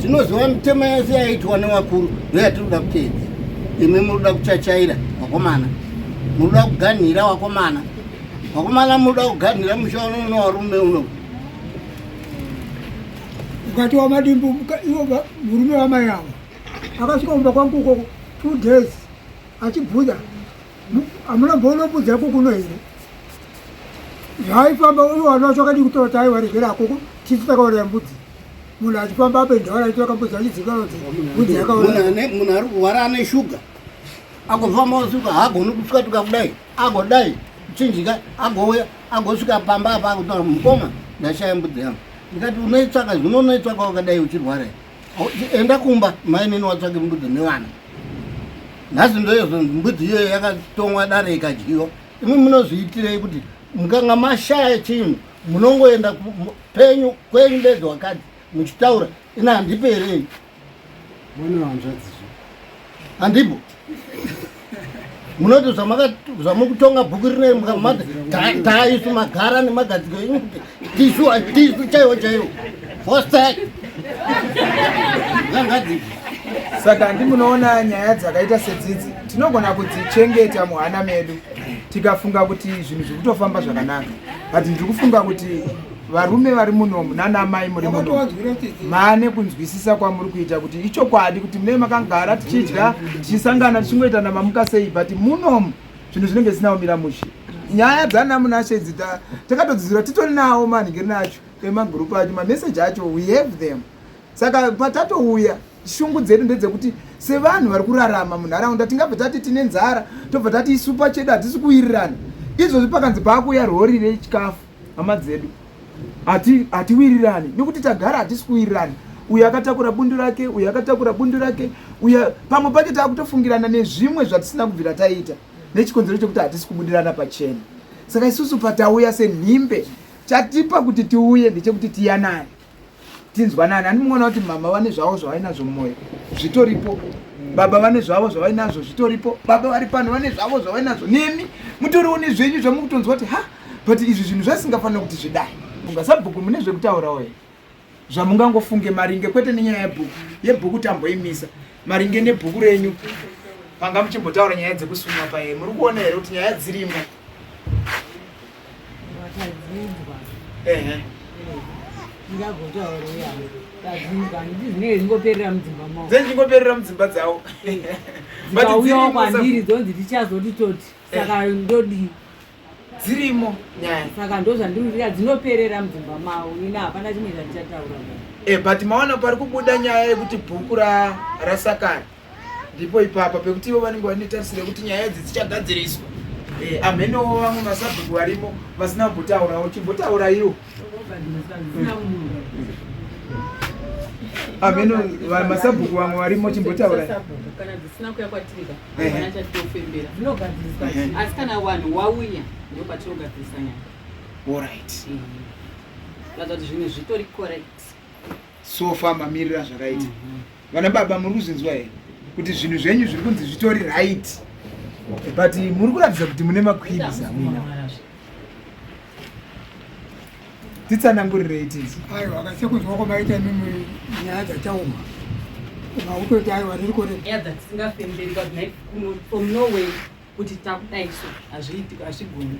Tinoziva mitemo yese yaitwa nevakuru ndoyatinoda kuteedzera. Imi munoda kuchachaira vakomana, munoda kuganhira vakomana, vakomana munoda kuganhira musha uno warume uno. Mukati wamadimbu ivo murume wamai avo akasvika kumba kwangu uko 2 days achibvunza, hamuna mboona mbudzi yako kuno here? Zvaifamba uyo vana vacho akadii kutora taaiwaregera akoko tisu takauraya mbudzi. Munhu achifamba ape ndawara achitora kambudzi achizikanwa kuti mbudzi yakauraya. Munhu ari kurwara ane shuga agofamba osvika haagoni kusvika kudai agodai kuchinjika agouya agosvika pamba apa akutaura mukoma ndashaya mbudzi yangu. Ndikati unoitsvaka zvino unoitsvaka wakadai uchirwara, enda kumba mainini watsvake mbudzi nevana. Nhasi ndoizvo mbudzi iyoyo yakatongwa dare ikadyiwa. Imi munozviitirei kuti mukanga mashaya chinhu munongoenda penyu kwenyu bedzi wakadzi muchitaura ina handipo here ini mwana hanzvadzi zve handipo munoti zvamukutonga bhuku rinei mukamati taisu magara nemagadziko enyu kuti tisu tisu chaiwo chaiwo fostek ngangadziko. Saka handi munoona nyaya dzakaita sedzidzi tinogona kudzichengeta muhana medu tikafunga kuti zvinhu zviri kutofamba zvakanaka, but ndiri kufunga kuti varume vari munomu nana mai muri munomu maane kunzwisisa kwamuri kuita kuti ichokwadi kuti munee makagara tichidya tichisangana tichingoita namamuka sei, but munomu zvinhu zvinenge zvisina kumira mushe. Nyaya dzana Munashe idzi takatodzidzira titori nawo manhingiri nacho emagurupu acho, mameseji acho, we have them. Saka patatouya shungu dzedu ndedzekuti sevanhu vari kurarama munharaunda tingabva tati tine nzara tobva tati isu pachedu hatisi kuwirirana. Izvozvi pakanzi paakuuya rori rechikafu, hama dzedu hatiwirirani nekuti tagara hatisi kuwirirana. Uyu akatakura bundu rake, uyu akatakura bundu rake, uyu pamwe pacho taakutofungirana nezvimwe zvatisina kubvira taita nechikonzero chekuti hatisi kubudirana pachena. Saka isusu patauya senhimbe, chatipa kuti tiuye ndechekuti tiyanane, tinzwanane. Handi muona kuti mama vane zvavo zvavainazvo mumwoyo zvitoripo, baba vane zvavo zvavainazvo zvitoripo, baba vari pano vane zvavo zvavainazvo, nemi mutoriwo nezvenyu zvamukutonzwa kuti ha, but izvi zvinhu zvasingafanira kuti zvidai. Ungasabhuku mune zvekutaurawo here zvamungangofunge maringe kwete nenyaya yebhuku yebhuku tamboimisa maringe nebhuku renyu panga muchimbotaura nyaya dzekusunwa paye, muri kuona here kuti nyaya dzirimo? Tadzinzwa. Ehe. Ndingagotaura yangu. Tadzinzwa handiti dzinenge dzingoperera mudzimba mavo. Dzinenge dzingoperera mudzimba dzavo. Dzikauyawo kwandiri dzonzi tichazoti toti. Saka ndodii? Dzirimo nyaya. Saka ndozvandiri dzinoperera mudzimba mavo. Ini hapana chimwe chandichataura. But maona pari kubuda nyaya yekuti bhuku rasakara. Ndipo ipapa pekuti ivo vanenge vane tarisiro yekuti nyaya idzi dzichagadziriswa. Eh, amhenowo vamwe masabhuku varimo vasina kumbotaurawo chimbotauraiwo amheno masabhuku vamwe varimo chimbotaura kana dzisina kuya kwatirika vana chatinofembera dzinogadziriswa asi kana vanhu wauya ndo patinogadzirisa nyaya orit kuratidza kuti zvinhu zvitori correct so far mamiriro azvakaita mhm. vana baba muri kuzvinzwa here kuti zvinhu zvenyu zviri kunzi zvitori right but muri kuratidza kuti mune makwibs amwina titsanangurirei tinzi aiwa kasekunzwa kwamaita imimi nyaya dzachaoma mautoti aiwa riri kore nyaya dzatisingafemberi from norway kuti takudai so hazviiti hazvigoni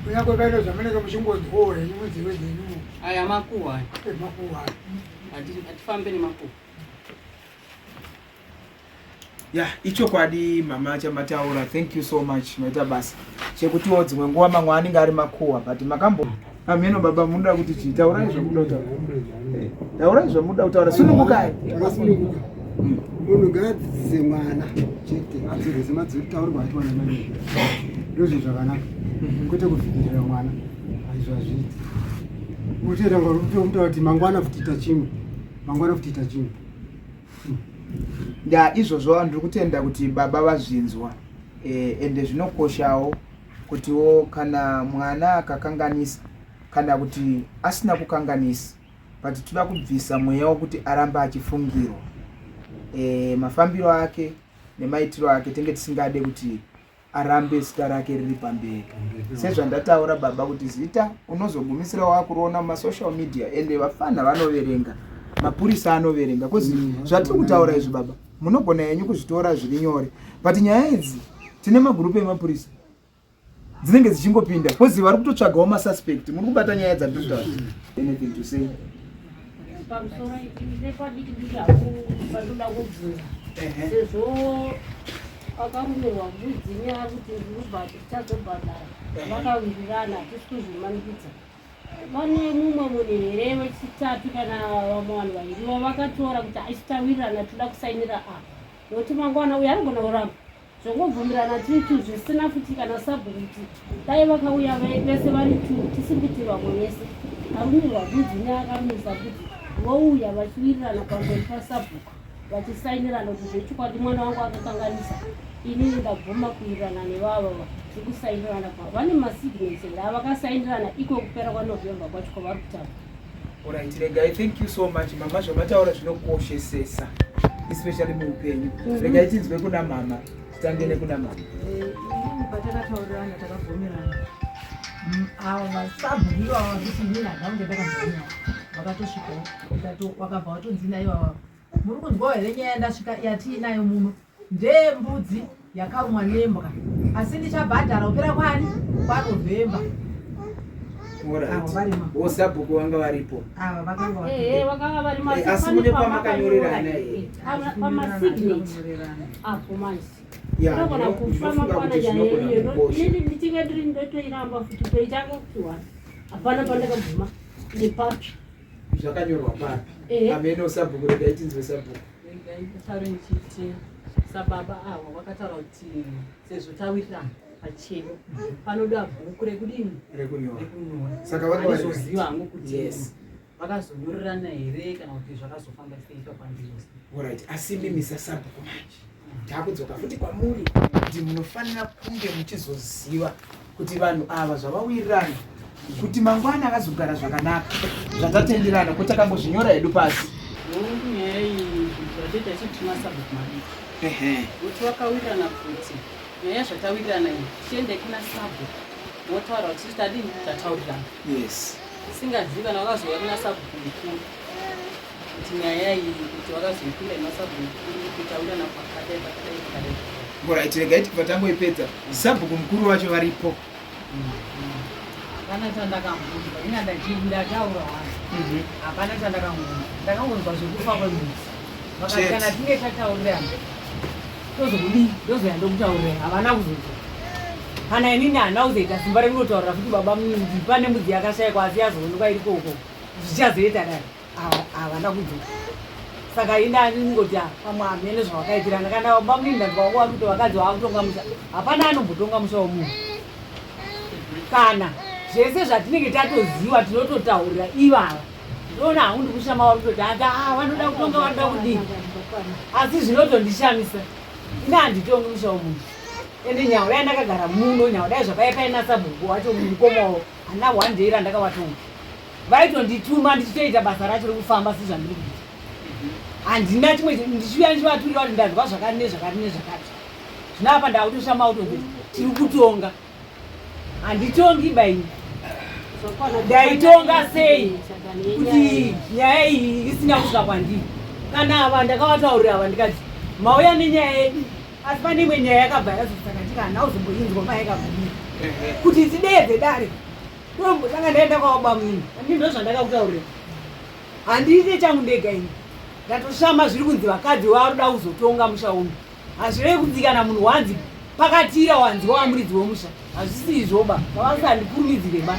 kunyangwe paine zvamunenge muchingonzwawo henyu munzive dzenyu aya makuhwa makuhwa hatifambe nemakuhwa ya ichokwadi mama chamataura thank you so much maita basa chekutiwo dzimwe nguva mamwe anenge ari makuhwa but makambo ameno baba munoda kuti chii taurai zvamunoda kutaura eh, taurai zvamunoda kutaura sunungukai takasununguka munhu ngaadzidzise mwana chete adzirwe semadzitaurirwa aitwa namai ndozvo zvakanaka mhm. kwete kuvhikirira mwana aizvo hazviiti utoita ngautomuta kuti mangwana futi ita chimwe mangwana futi ita chimwe nda izvozvo ndiri kutenda kuti baba vazvinzwa eh, ende zvinokoshawo kutiwo kana mwana akakanganisa kana kuti asina kukanganisa but toda kubvisa mweya wekuti arambe achifungirwa e, mafambiro ake nemaitiro ake tenge tisingade kuti arambe zita rake riri pamberi sezvandataura baba kuti zita unozogumisira wakuroona mumasocial media ende vafana vanoverenga mapurisa anoverenga bcause mm, zvatiri kutaura izvi baba munogona henyu kuzvitora zviri nyore but nyaya idzi tine magurupu emapurisa dzinenge dzichingopinda bcause vari kutotsvagawo masuspect muri kubata nyaya dzandiri kutaura anything to say pamusoro nepadiki diki hapo pandoda kubvunza sezvo akarumirwa mbudzi nyaya kuti tichazobhadhara vakawirirana hatisi kuzvimanikidza vane mumwe munhu here wechitatu kana vamwe vanhu vairiwa vakatora kuti aisi tawirirana toda kusainira apa nokuti mangwana uyo anogona kuramba zvongobvumirana tiri tu zvisina futi kana sabhuku kuti dai vakauya vese vari tu tisiri kuti vamwe vese arumirwa budzi neakarumisa budzi vouya vachiwirirana pamberi pasabhuku vachisainirana kuti zvechokwadi mwana wangu akakanganisa inini ndabvuma kuwirirana nevava tiri kusainirana pa vane masignature here avakasainirana iko kupera kwanovember kwacho kwavari kutaura Alright, regai thank you so much mama zvamataura zvinokoshesesa especially muupenyu mhm. regai tinzwe kuna mama titange nekuna mama eh, patakataurirana takabvumirana mm, ava masabhuku ivava kuti inini handakunge ndakambonyaya vakatosvikawo vakabva vatonzi naivava muri kunzwawo here nyaya yandasvika yatiinayo muno ndeyembudzi yakarumwa nembwa asi ndichabhadhara kupera kwani kwanovhemba vosabhuku vanga varipo eh, asi mune pamakanyorerana here pamasignature apo manje unogona kufa mangwana nyaya ndichinge ndiri ndotoiramba futi toitanga kuti wani hapana pandakabvuma nepapi zvakanyorwa papi eh. ameno sabhuku regai tinzwe sabhuku regai nditaure ndichiti sababa avo vakataura kuti sezvo tawirirana pachena panoda bhuku rekudini rekunyora saka vakazoziva hangu kuti yes vakazonyorerana here kana kuti zvakazofamba sei papandios orit asi mimisa sabhuku manje takudzoka futi kwamuri kuti munofanira kunge muchizoziva kuti vanhu ava zvavawirirana kuti mangwana akazogara zvakanaka zvatatenderana ko takangozvinyora hedu pasi nyaya iyi zvatoita isu masabhuku madiki kuti vakawirirana kuti nyaya zvatawirirana iyi tichiendai kuna sabhuku motaura kuti tadini tataurirana yes isingazivi kana vakazouya kuna sabhuku mukuru kuti nyaya iyi kuti vakazoipinda nemasabhuku mukuru kutaurirana kwakadai pakadai pakadai Alright, regai tibva tangoipedza. Sabhuku mukuru wacho varipo. Hapana chandakambonzwa, ina ndataura wani. Mhm. Hapana chandakambonzwa. Ndakangonzwa zvekufa kwembudzi. Vakati kana tinge tataurirana tozokudii ndozoya ndokutaurira havana kuzonzwa. Kana inini handina kuzoita simba rekunotaurira futi baba munzi pane mbudzi yakashaikwa asi yazoonekwa iriko uko zvichazoita dai havana kudzoka. Saka ini andingoti ah, pamwe hamene zvavakaitirana kana bamunini ndanzwa wangu vari kuti vakadzi vakutonga musha. Hapana anombotonga musha womunhu. Kana zvese zvatinenge tatoziwa tinototaurira ivava. Ndinoona hangu ndikushama vari kutoti hanzi ah vanoda kutonga vanoda kudii. Asi zvinotondishamisa. Ini handitongi musha womunhu. Ende nhau dai ndakagara muno nhau dai zvapaiya paina sabhuku wacho mukoma wavo handina one day randakavatonga. Vaitondituma ndichitoita basa racho rekufamba sezvandiri kuita. Handina chimwe ndichiuya ndichivaturira kuti ndanzwa zvakati nezvakati nezvakati. Zvino apa ndakutoshama kutonzi tiri kutonga. Handitongi ba ini. Ndaitonga sei kuti nyaya iyi isina kusvika kwandiri? Kana ava ndakavataurira ava ndikati mauya nenyaya yedu asi pane imwe nyaya yakabva yazosaka ndika handina kuzomboinzwa mayakabvumira kuti tideedze dare ndombotanga ndaenda kwavabamunini andi ndozvandakakutaurira handiite changu ndega ini ndatoshama zviri kunzi vakadzi varuda kuzotonga musha uno hazvirevi kunzi kana munhu wanzi pakatira wanzi wamuridzi wemusha hazvisi izvoba ngavasandikurumidZire ba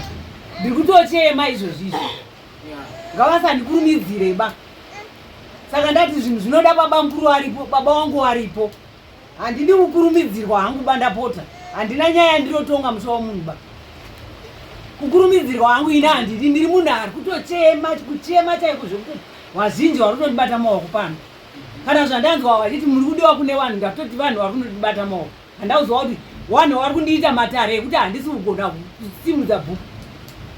ndiri kutochema izvozvi izvi ngavasandikurumidZire ba saka ndati zvinhu zvinoda baba mukuru aripo baba wangu aripo handidi kukurumidzirwa hangu ba ndapota handina nyaya yandinotonga musha wamunhu ba kukurumidzirwa hangu ini handidi ndiri munhu ari kutochema kuchema chaiko zvekutoti vazhinji vari kutondibata maoko pano kana zvandanzwa vachiti muri kudiwa kune vanhu ndatoti vanhu vari kundibata maoko handauziwa kuti vanhu vari kundiita matare ekuti handisi kugona kusimudza bhuku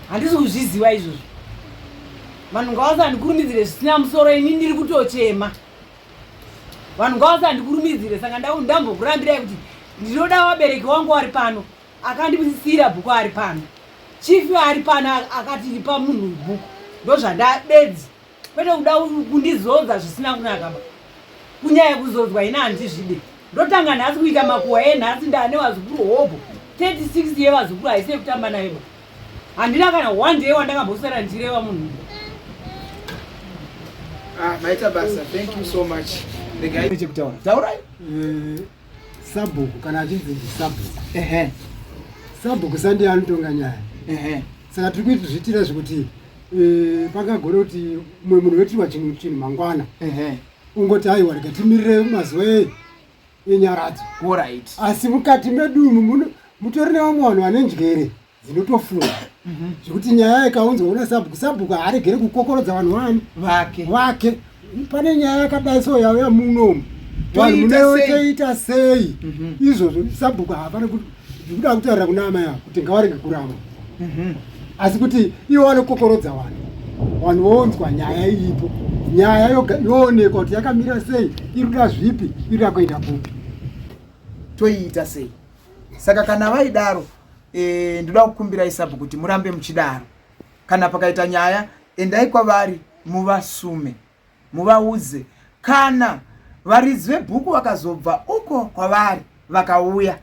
handisi kuzviziva izvozvo vanhu ngavasandikurumidZire zvisina musoro ini ndiri kutochema vanhu ngavasandikurumidZire saka ndambokurambirai kuti ndinoda vabereki wangu vari pano akandisiyira bhuku ari pano chifi ari pano akatipa munhu bhuku ndozvandabedzi kwete kuda kundizodza zvisina kunaka ba kunyaya kuzodzwa ina handizvide ndotanga nhasi kuita makuhwa enhasi ndane vazukuru hobho 36 yevazukuru haisi yekutamba nayo ba handina kana one day wandakamboswera ndichireva munhu. Ah, maita basa. Thank you so much. Regai chekutaura. Taurai. Eh, sabhuku kana achinzi ndisabhuku. Ehe. Sabhuku sandi anotonga nyaya. Ehe. Saka tiri kuitizviitira zvekuti eh, pangagone kuti mumwe munhu wetirwa chinhu chinhu mangwana. Ehe. Ungoti aiwa rega timirire mazuva enyaradzo. Alright. Asi mukati medu umu mutori nevamwe vanhu vane njere dzinotofunga zvekuti nyaya ikaunzwa kuna sabhuku sabhuku haaregere kukokorodza vanhu vani vake vake pane nyaya yakadai so yauya munomu vanhu munotoita sei izvozvo sabhuku haafani kuda kutaurira kuna amai avo kuti ngavarege kurama asi kuti ivo vanokokorodza vanhu vanhu vounzwa nyaya iripo nyaya yoonekwa kuti yakamira sei iri kuda zvipi iri kuda kuenda kupi toiita sei saka kana vaidaro e, ndoda kukumbirai sabhu kuti murambe muchidaro kana pakaita nyaya endai kwavari muvasume muvaudze kana varidzi vebhuku vakazobva uko kwavari vakauya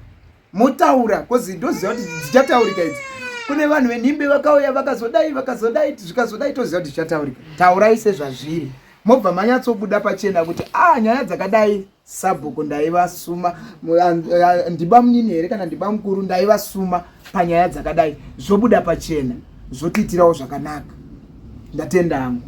motaura bcause ndoziva kuti dzichataurika idzi kune vanhu venhimbe vakauya vakazodai vakazodai zvikazodai toziva kuti zvichataurika taurai sezvazviri mobva manyatsobuda pachena kuti a ah, nyaya dzakadai Sabhuku ndaivasuma ndibamunini here kana ndibamukuru ndaivasuma panyaya dzakadai zvobuda pachena zvotiitirawo zvakanaka ndatenda hangu.